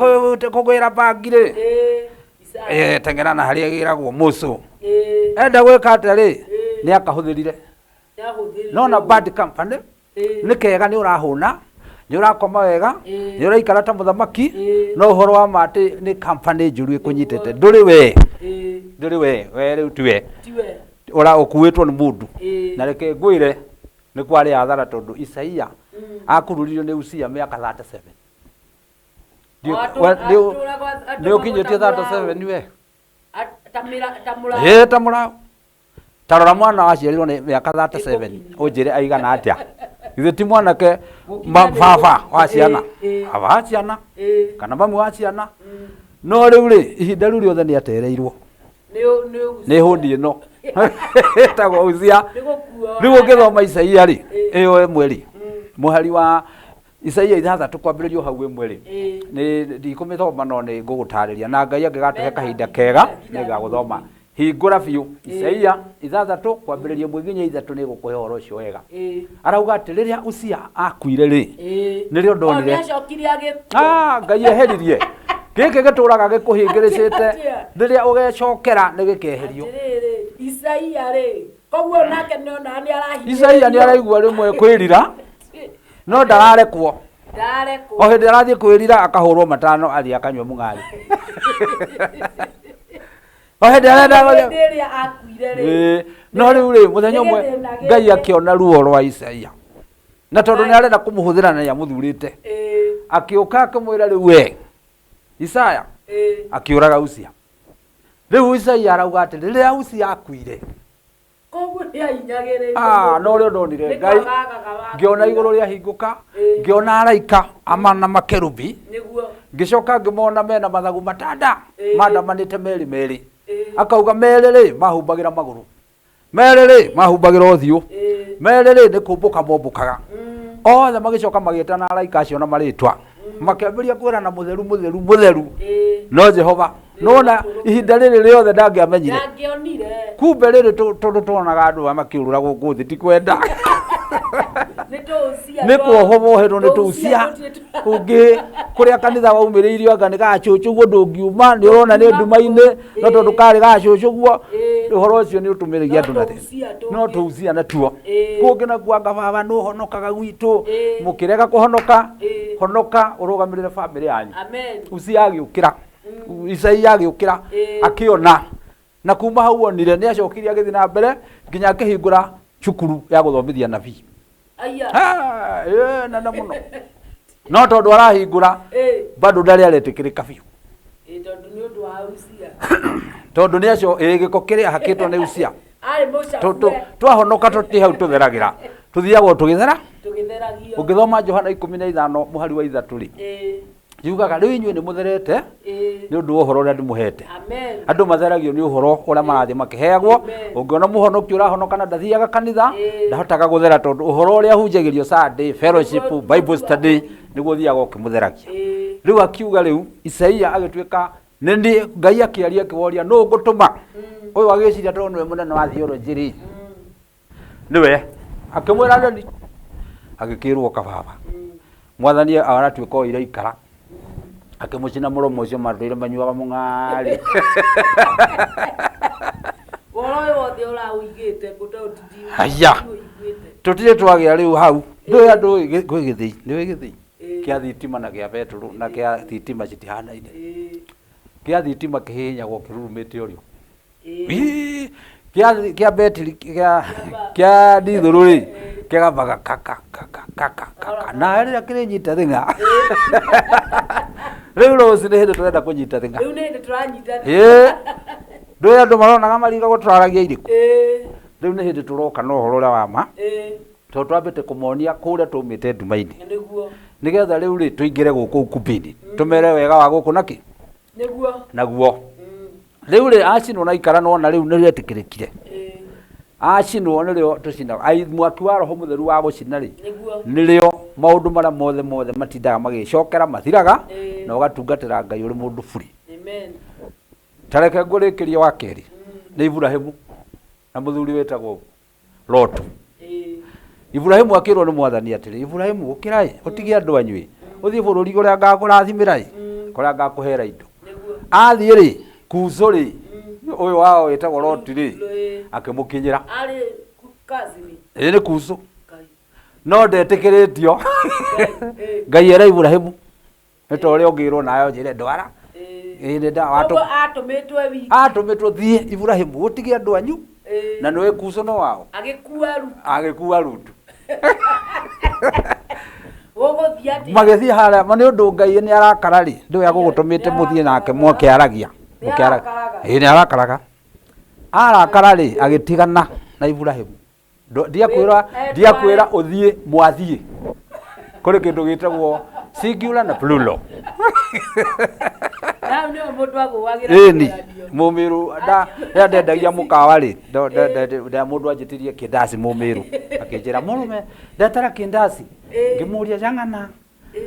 Speaker 3: kũgwĩra bangi rĩ
Speaker 1: Ĩĩ. Isaya.
Speaker 3: eh, teng'era na harĩa ĩgĩragwo mũcũ
Speaker 1: Ĩĩ.
Speaker 3: enda gwĩka atĩa rĩ
Speaker 1: Ĩĩ.
Speaker 3: nĩ akahũthĩrire
Speaker 1: Nĩahũthĩrire.
Speaker 3: no na bad company
Speaker 1: Ĩĩ.
Speaker 3: nĩ kega nĩ ũrahũna nĩ ũrakoma wega
Speaker 1: Ĩĩ.
Speaker 3: nĩ ũraikara ta mũthamaki
Speaker 1: Ĩĩ.
Speaker 3: no ũhoro wa ma atĩ nĩ company njũru ĩkũnyitĩte ndũrĩ we
Speaker 1: Ĩĩ.
Speaker 3: ndũrĩ we we rĩu tiwe
Speaker 1: Tiwe.
Speaker 3: ũra ũkuĩtwo nĩ mũndũ
Speaker 1: Ĩĩ.
Speaker 3: na reke ngwĩre nĩ kwarĩ athara tondũ Isaia
Speaker 1: Mm.
Speaker 3: akururirio nĩ Usia mĩaka 37
Speaker 1: O atũragwo
Speaker 3: nĩ ũkinyĩtie 37 we
Speaker 1: Ta mĩra ta mũraũ.
Speaker 3: ĩ ta mũraũ ta rora mwana waciarirwo nĩ mĩaka 37 ũnjĩre aigana atĩa ithe ti mwanake
Speaker 1: Gũkinya
Speaker 3: baba wa ciana
Speaker 1: Ĩĩ, ĩĩ.
Speaker 3: baba wa ciana
Speaker 1: Ĩĩ.
Speaker 3: kana mamu wa ciana
Speaker 1: Mm.
Speaker 3: no rĩu rĩ ihinda rĩu rĩothe nĩ atereirwo
Speaker 1: Nĩ nĩ
Speaker 3: nĩ hũndi ĩno ĩtagwo Usia
Speaker 1: Nĩ gũkuo.
Speaker 3: rĩu ũngĩthoma Isaia rĩ
Speaker 1: Ĩĩ.
Speaker 3: ĩyo ĩmwe rĩ
Speaker 1: Mm.
Speaker 3: mũhari wa Isaia 6 kwambĩrĩrio hau 1 rĩ,
Speaker 1: Ĩĩ.
Speaker 3: nĩ ndikũmĩthoma no nĩ ngũgũtarĩria, na Ngai angĩgatũhe
Speaker 1: Mena
Speaker 3: kahinda
Speaker 1: nginya
Speaker 3: kega
Speaker 1: nginya
Speaker 3: nĩngagũthoma. Hingũra biũ Isaia 6 kwambĩrĩria 1 nginya 3 nĩ gũkũhe ũhoro ũcio wega.
Speaker 1: Ĩĩ.
Speaker 3: Arauga atĩ rĩrĩa Usia akuire rĩ,
Speaker 1: Ĩĩ.
Speaker 3: nĩrĩo ndonire.
Speaker 1: O nĩacokire agĩkua.
Speaker 3: Ah, Ngai eheririe gĩkĩ gĩtũraga gĩkũhĩngĩrĩcĩte,
Speaker 1: Atĩa?
Speaker 3: rĩrĩa ũgecokera nĩ gĩkeherio.
Speaker 1: Atĩrĩrĩ, Isaia rĩ, koguo nake nĩonaga nĩarahinyĩrĩrio.
Speaker 3: Isaia nĩ araigua rĩmwe kwĩrira no ndararekwo.
Speaker 1: Ndarekwo.
Speaker 3: O hĩndĩ arathiĩ kwĩrira akahũrwo 5 athiĩ akanyua mũng'ari. O hĩndĩ arenda
Speaker 1: Hĩndĩ ĩrĩa akuire rĩ.
Speaker 3: Ĩĩ, no rĩu rĩ, mũthenya ũmwe
Speaker 1: Nĩ gĩthĩna
Speaker 3: Ngai
Speaker 1: gĩkĩ.
Speaker 3: akĩona ruo rwa Isaia, na tondũ nĩ arenda kũmũhũthĩra na nĩamũthurĩte,
Speaker 1: Ĩĩ.
Speaker 3: akĩũka akĩmwĩra rĩu we Isaya,
Speaker 1: Ĩĩ.
Speaker 3: akĩũraga Usia. Rĩu Isaia arauga atĩ rĩrĩa Usia akuire,
Speaker 1: Koguo nĩahinyagĩrĩrio.
Speaker 3: Ah, no ũrĩa ndonire
Speaker 1: Nĩ
Speaker 3: Ngai
Speaker 1: kwagaga wa
Speaker 3: ngĩona
Speaker 1: kwĩra.
Speaker 3: igũrũ rĩahingũka,
Speaker 1: Ĩĩ.
Speaker 3: ngĩona araika ama na makerubi,
Speaker 1: Nĩguo.
Speaker 3: ngĩcoka ngĩmona mena mathagu matanda
Speaker 1: Ĩĩ.
Speaker 3: mandamanĩte merĩ merĩ.
Speaker 1: Ĩĩ.
Speaker 3: Akauga merĩ rĩ mahumbagĩra magũrũ, merĩ rĩ mahumbagĩra ũthiũ,
Speaker 1: Ĩĩ.
Speaker 3: merĩ rĩ nĩ kũmbũka mombũkaga.
Speaker 1: Mm.
Speaker 3: Othe magĩcoka magĩtana araika acio na marĩtwa, makĩambĩrĩria kwĩrana mũtheru mũtheru mũtheru.
Speaker 1: Ĩĩ.
Speaker 3: No Jehova nona ihinda rĩrĩ rĩothe ndangĩamenyire.
Speaker 1: Ndangĩonire.
Speaker 3: Kumbe rĩrĩ tondũ tuonaga andũ aya makĩũrũra gũkũ thĩ ti kwenda.
Speaker 1: Nĩ tũucia.
Speaker 3: Nĩ kuohwo mohetwo nĩ tũucia ũngĩ kũrĩa kanitha waumĩrĩirio anga nĩ gacũcũ guo ndũngiuma, nĩ ũrona nĩ nduma-inĩ, no tondũ karĩ gacũcũ guo,
Speaker 1: Ĩĩ.
Speaker 3: ũhoro ũcio nĩ ũtũmĩrĩria
Speaker 1: No
Speaker 3: andũ na
Speaker 1: tũucia
Speaker 3: thĩna.
Speaker 1: tũngĩ.
Speaker 3: No tũucia natuo.
Speaker 1: Ĩĩ.
Speaker 3: Kũngĩ nakuo anga baba nĩ ũhonokaga gwitũ,
Speaker 1: Ĩĩ.
Speaker 3: mũkĩrega kũhonoka,
Speaker 1: Ĩĩ.
Speaker 3: honoka ũrũgamĩrĩre bamĩrĩ yanyu.
Speaker 1: Amen.
Speaker 3: Usia agĩũkĩra, Isaia agĩũkĩra,
Speaker 1: Ĩĩ.
Speaker 3: akĩona, na kuma hau onire nĩ acokire agĩthiĩ na mbere nginya akĩhingũra cukuru ya gũthomithia nabii.
Speaker 1: Aya.
Speaker 3: Ah, ĩĩ, nene mũno. No tondũ arahingũra
Speaker 1: Ĩĩ.
Speaker 3: bado ndarĩ aretĩkĩrĩka biũ,
Speaker 1: Ĩĩ, tondũ nĩ ũndũ wa Usia.
Speaker 3: tondũ nĩ acio ĩĩ, gĩko kĩrĩa ahakĩtwo nĩ Usia.
Speaker 1: Arĩ mũcabue.
Speaker 3: Twahonoka tũtirĩ hau tũtheragĩra, tũthiaga o tũgĩthera.
Speaker 1: Tũgĩtheragio.
Speaker 3: Ũngĩthoma Johana 15 mũhari wa 3 rĩ,
Speaker 1: Ĩĩ.
Speaker 3: yugaga rĩu inyuĩ nĩ mũtherete
Speaker 1: Ĩĩ.
Speaker 3: nĩ ũndũ wa ũhoro ũrĩa ndĩmũhete.
Speaker 1: Amen.
Speaker 3: Andũ matheragio nĩ ũhoro ũrĩa marathiĩ makĩheagwo.
Speaker 1: Amen.
Speaker 3: Ũngĩona mũhonoki ũrahonoka na ndathiaga kanitha,
Speaker 1: Ĩĩ.
Speaker 3: ndahotaga gũthera tondũ ũhoro ũrĩa ahunjagĩrio Sunday fellowship,
Speaker 1: Nĩguo
Speaker 3: Bible study, nĩguo ũthiaga ũkĩmũtheragia.
Speaker 1: Ĩĩ.
Speaker 3: Rĩu akiuga rĩu Isaia agĩtuĩka nĩ niĩ Ngai akĩaria akĩworia nũ ngũtũma, ũyũ agĩciria tondũ nĩwe mũnene wa theology rĩ, nĩwe akĩmwĩra nani, agĩkĩrwo kababa mwathani aratuĩka o iraikara, akĩmũcina mũromo ũcio matũire manyuaga mũng'ari.
Speaker 1: Ũhoro ũyũ wothe ũraũigĩte kũ tondũ
Speaker 3: Haya.
Speaker 1: ndiũiguĩte.
Speaker 3: Tũtirĩ twagĩa rĩu hau ndũĩ andũ kwĩ gĩthĩi, nĩũĩ gĩthĩi
Speaker 1: Ĩĩ.
Speaker 3: kĩa thitima na kĩa betũrũ na kĩa thitima citihanaine.
Speaker 1: Ĩĩ.
Speaker 3: Kĩa thitima kĩhihinyagwo kĩrurumĩte ũrĩo.
Speaker 1: Ĩĩ.
Speaker 3: Ĩĩ, kĩa betiri kĩa ndithũrũ rĩ kĩgambaga kaka kaka kaka kaka, na rĩrĩa kĩrĩnyita thing'a rĩu rũci nĩ hĩndĩ tũrenda kũnyita thing'a.
Speaker 1: Rĩu nĩ hĩndĩ tũranyita.
Speaker 3: Ĩĩ, ndũĩ andũ maronaga marigagwo tũraragia irĩkũ.
Speaker 1: Ĩĩ.
Speaker 3: Rĩu nĩ hĩndĩ tũroka na ũhoro ũrĩa wa ma,
Speaker 1: Ĩĩ.
Speaker 3: tondũ twambĩte kũmonia kũrĩa tũmĩte nduma-inĩ,
Speaker 1: Nĩguo.
Speaker 3: nĩgetha rĩu rĩ tũingĩre gũkũ ukumbĩ-inĩ tũmere wega wa gũkũ nakĩ
Speaker 1: Nĩguo.
Speaker 3: naguo. Rĩu rĩ acinwo na ikara nona rĩu nĩ rĩetĩkĩrĩkire.
Speaker 1: Ĩĩ.
Speaker 3: Acinwo nĩrĩo tũcinaga. Ai, mwaki wa Roho Mũtheru wa gũcina rĩ,
Speaker 1: Nĩguo.
Speaker 3: nĩrĩo maũndũ marĩa mothe mothe matindaga magĩcokera mathiraga,
Speaker 1: Ĩĩ.
Speaker 3: na ũgatungatĩra Ngai ũrĩ mũndũ buri.
Speaker 1: Amen.
Speaker 3: Ta reke ngũrĩkĩrie wa kerĩ nĩ Iburahĩmu na mũthuri wĩtagwo Lotu.
Speaker 1: Ĩĩ.
Speaker 3: Iburahĩmu akĩrwo nĩ mwathani atĩrĩ, Iburahĩmu ũkĩra ĩ, ũtige andũ anyuĩ, ũthiĩ bũrũri ũrĩa ngakũrathimĩra ĩ, kũrĩa ngakũhera indo.
Speaker 1: Nĩguo.
Speaker 3: Athiĩ rĩ, Kuzo rĩ, ũyũ wao wĩtagwo Loti rĩ,
Speaker 1: Ĩĩ.
Speaker 3: akĩmũkinyĩra.
Speaker 1: Arĩ cousin.
Speaker 3: Ĩĩ nĩ Kuzo.
Speaker 1: Ngai.
Speaker 3: No ndetĩkĩrĩtio.
Speaker 1: Ĩĩ.
Speaker 3: Ngai era Iburahĩmu nĩ ta ũrĩa ũngĩrwo nayo njĩre ndwara.
Speaker 1: Ĩĩ.
Speaker 3: Ĩĩ nĩ nda watũ
Speaker 1: Koguo atũmĩtwe wiki.
Speaker 3: atũmĩtwo thiĩ Iburahĩmu ũtige andũ anyu,
Speaker 1: Ĩĩ.
Speaker 3: na nĩwe Kuzo no wao.
Speaker 1: Agĩkua Rutu.
Speaker 3: Agĩkua Rutu.
Speaker 1: Gũgũthiĩ atĩa?
Speaker 3: Magĩthiĩ harĩa, ma nĩ ũndũ Ngai nĩ arakara rĩ, ndũĩ agũgũtũmĩte mũthiĩ nake mũkĩaragia.
Speaker 1: Nĩ
Speaker 3: Mũkĩaragia.
Speaker 1: arakaraga.
Speaker 3: Ĩĩ nĩ arakaraga. Arakara rĩ, agĩtigana na Iburahĩmu. Ndiakwĩra ũthiĩ mwathiĩ. Kũrĩ kĩndũ gĩtagwo singular na plural.
Speaker 1: Hau nĩho mũndũ agũagĩra
Speaker 3: Ĩni,
Speaker 1: kĩgeranio.
Speaker 3: mũmĩrũ rĩrĩa ndendagia mũkawa rĩ, nda mũndũ anjĩtirie kĩndasi mũmĩrũ. Akĩnjĩra mũrũme ndetera kĩndasi.
Speaker 1: Ĩĩ.
Speaker 3: Ngĩmũria jang'ana.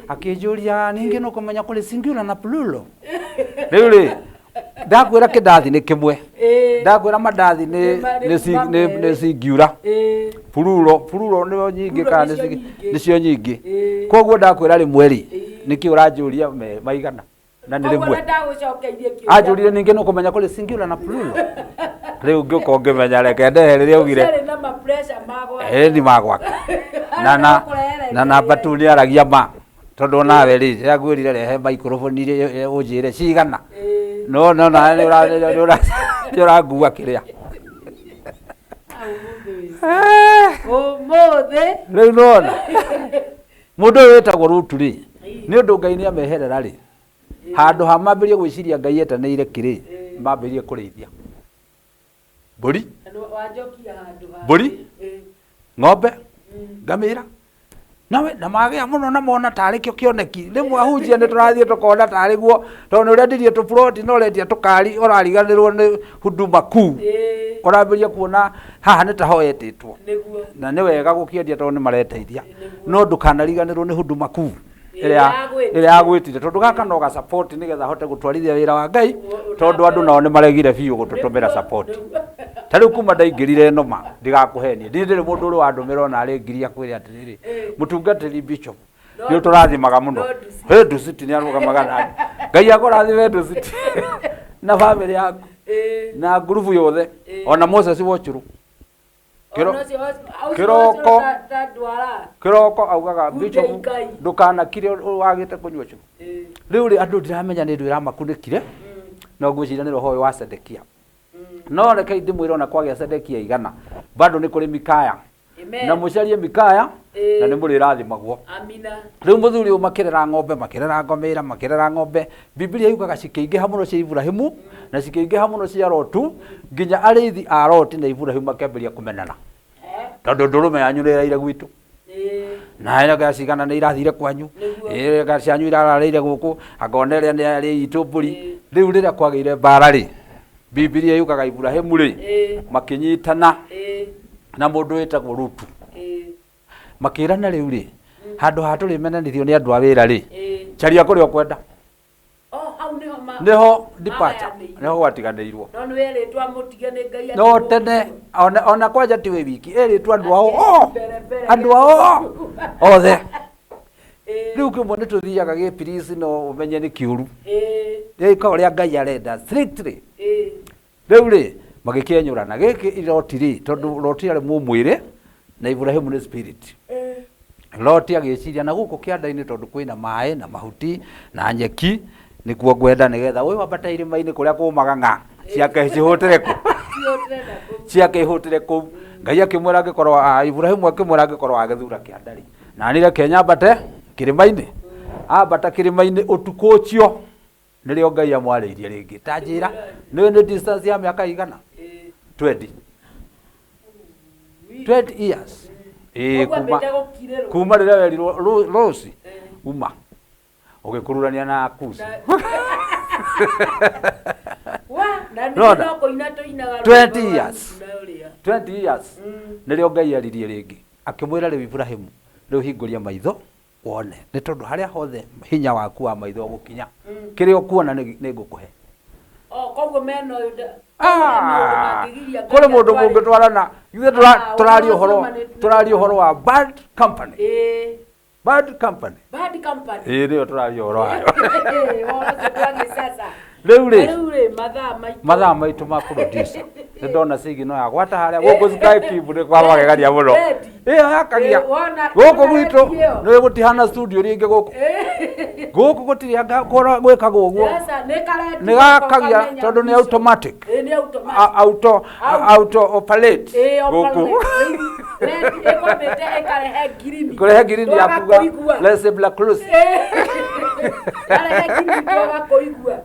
Speaker 3: Akĩnjũria ningĩ nĩ ũkũmenya kũrĩ singular na plural. Rĩu rĩ ndakwĩra kĩndathi nĩ kĩmwe, ndakwĩra mandathi nĩ nĩ singular, plural plural nĩyo nyingĩ kana nĩcio nyingĩ. Koguo ndakwĩra rĩmwe rĩ nĩkĩ ũranjũria maigana na nĩ rĩmwe. Anjũrire ningĩ nĩ ũkũmenya kũrĩ singular na plural. Rĩu ngĩũka ũngĩmenya reke ndehe rĩrĩa augire ĩni ma gwake na namba tu nĩ aragia ma tondũ nawe rĩ rĩrĩa ngwĩrire rehe microphone rĩ ũnjĩre cigana no no na nĩ ũrangua kĩrĩa
Speaker 1: ũmũthĩ.
Speaker 3: Rĩu nona mũndũ ũyũ wĩtagwo Rutu rĩ nĩ ũndũ Ngai nĩ ameherera rĩ handũ ha mambĩrĩrie gwĩciria Ngai etanĩire kĩrĩ mambĩrĩrie kũrĩithia mbũri, mbũri, ng'ombe, ngamĩra nawe na magĩa mũno na mona tarĩ kĩo kĩoneki. Rĩmwe ahunjia nĩ tũrathiĩ tũkona tarĩ guo tondũ nĩ ũrendirie tũburoti na ũrendia tũkari ũrariganĩrwo nĩ huduma kuu ũrambĩrĩria kuona haha nĩ taho etĩtwo na nĩ wega gũkĩendia tondũ nĩ mareteithia no ndũkanariganĩrwo nĩ huduma kuu ĩrĩa yagwĩtire tondũ gaka no ga support nĩgetha ahote gũtwarithia wĩra wa Ngai tondũ andũ nao nĩ maregire biũ gũtũtũmĩra support. Ta rĩu kuma ndaingĩrire ĩno ma ndigakũhenie ndirĩ ndĩrĩ mũndũ ũrĩ wandũmĩra ona arĩ ngiri akwĩre atĩrĩrĩ mũtungatĩri bishop nĩ ũtũrathimaga mũno. He Dusit nĩ arũgamaga nani Ngai akũrathime Dusit na bamĩrĩ yaku na ngurubu yothe ona Moses Wochuru kiroko kiroko augaga bishop ndukanakire wagite kunyua cũrũ. Rĩu rĩ andũ ndiramenya nĩ ndũ ĩramakunĩkire no ngwĩciria nĩ roho ũyũ wa Sedekia. No reke ndĩmwĩre ona kwagĩa Sedekia igana bado nĩ kũrĩ Mikaya na mũcarie Mikaya na nĩ mũrĩrathimagwo. Rĩu mũthuri ũyũ makĩrera ng'ombe makĩrera ngomĩra makĩrera ng'ombe Biblia yugaga cikĩingĩha mũno cia Ibrahimu na cikĩingĩha mũno cia Lotu nginya arĩithi a Loti na Ibrahimu makĩambĩrĩria kũmenana tondũ ndũrũme yanyu nĩ ĩraire gwitũ na ĩrĩa cigana nĩ irathire kwanyu ĩrĩa cianyu irararĩire gũkũ angona ĩrĩa nĩ yarĩ itũ mbũri. Rĩu rĩrĩa kwagĩire mbara rĩ Biblia yugaga Ibrahimu rĩ makĩnyitana na mũndũ wĩtagwo Rutu makĩrana rĩu rĩ handũ ha tũrĩmenanithio nĩ andũ a wĩra rĩ caria kũrĩa ũkwenda nĩho departure nĩho gwatiganĩirwo no tene ona kwanja ti wĩ wiki ĩrĩtwo andũ ao andũ ao othe. Rĩu kĩmwe nĩ tũthiaga gĩpirisi no ũmenye nĩ kĩũru ĩka ũrĩa Ngai arenda strictly. Rĩu rĩ magĩkĩenyũrana gĩkĩ Loti rĩ tondũ Loti arĩ mũmwĩrĩ na Ibrahimu nĩ spirit. Loti agĩciria na gũkũ kĩanda-inĩ tondũ kwĩna maĩ na mahuti na nyeki nĩkuo ngwenda nĩgetha ũyũ ambate irĩma-inĩ kũrĩa kũmaga ng'a ciake cihũtĩre kũ ciake ihũtĩre kũu. Ngai akĩmwĩra angĩkorwo Ibrahimu akĩmwĩra angĩkorwo agĩthura kĩanda rĩ na niĩ reke nyambate kĩrĩma-inĩ. Ambata kĩrĩma-inĩ ũtukũ ũcio nĩrĩo Ngai amwarĩirie rĩngĩ ta njĩra nĩ distance ya mĩaka igana 20 years kuma rĩrĩa werirwo Rose uma ũgĩkururania na Kusi Rona 20 years 20 years nĩrĩo Ngai aririe rĩngĩ akĩmwĩra rĩu Ibrahimu rĩu hingũria maitho wone nĩ tondũ harĩa hothe hinya waku wa maitho ũgũkinya kĩrĩa ũkuona nĩ ngũkũhe.
Speaker 1: Koguo mena ũyũ
Speaker 3: kũrĩ mũndũ mũngĩtwarana ithuĩ tũraria ũhoro wa bad company. Bad company.
Speaker 1: Bad company.
Speaker 3: Ĩĩ nĩyo tũraria ũhoro wayo. Rĩu rĩ mathaa maitũ ma producer nĩ ndona signal ya gwata harĩa gũkũ Sky Cube nĩ kwa magegania mũno ĩyo yakagia gũkũ gwitũ nĩ gũtihana studio rĩngĩ gũkũ gũkũ gũtirĩ anga gwĩkagwo ũguo nĩ gakagia tondũ nĩ automatic auto auto operate gũkũ kũrehe ngirini yakuga let's say black close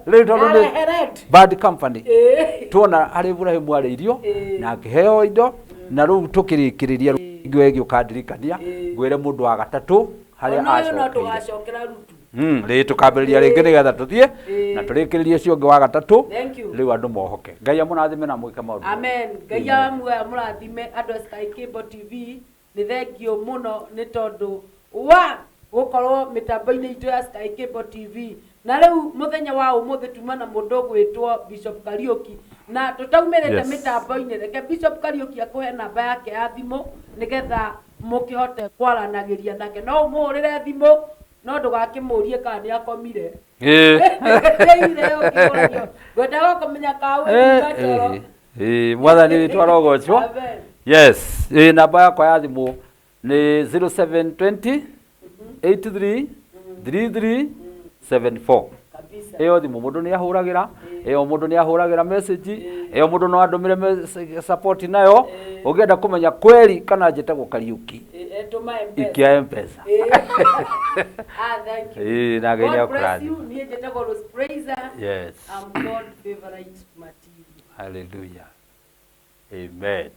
Speaker 3: rĩu tondũ nĩ bad company tuona harĩ Ibrahimu arĩirio na akĩheo indo na rĩu tũkĩrĩkĩrĩria ngwe gĩũkandirikania ngwĩre mũndũ wa gatatũ harĩa acokeire rĩ tũkambĩrĩria rĩngĩ nĩgetha tũthiĩ na tũrĩkĩrĩrie ũcio ũngĩ wa gatatũ rĩu andũ mohoke. Ngai amũrathime na mwĩke maũndũ.
Speaker 1: Amen. Ngai amũrathime andũ a Sky Cable TV nĩ thengio mũno nĩ tondũ wa Gũkorwo mĩtambo-inĩ itũ ya Sky Cable TV. Na rĩu mũthenya wa ũmũthĩ tuma na mũndũ ũgwĩtwo Bishop Kariũki, na tũtaumĩrĩte mĩtambo-inĩ. Reke Bishop Kariũki akũhe namba yake ya thimũ nĩgetha mũkĩhote kwaranagĩria nake. No ũmũhũrĩre thimũ, no ndũgakĩmũrie kana nĩ akomire. Ĩire ũkĩũragio. Ngwendaga kũmenya kana wĩ toro.
Speaker 3: Mwathani witũ arogocwo.
Speaker 1: Amen.
Speaker 3: Yes, namba yakwa ya thimũ nĩ 0720 83 33 74. Ĩyo thimũ mũndũ nĩ ahũragĩra, ĩyo mũndũ nĩ ahũragĩra message, ĩyo mũndũ no andũmĩre support nayo. Ũngĩenda kũmenya kweri kana njĩtagwo Kariũki,
Speaker 1: Etũma M-Pesa.
Speaker 3: ikia M-Pesa.
Speaker 1: Ah, thank you.
Speaker 3: Na Ngai
Speaker 1: God bless
Speaker 3: nĩakũrathima.
Speaker 1: you. Niĩ njĩtagwo Rose Praiser.
Speaker 3: Yes.
Speaker 1: I'm God favorite material.
Speaker 3: Hallelujah, amen.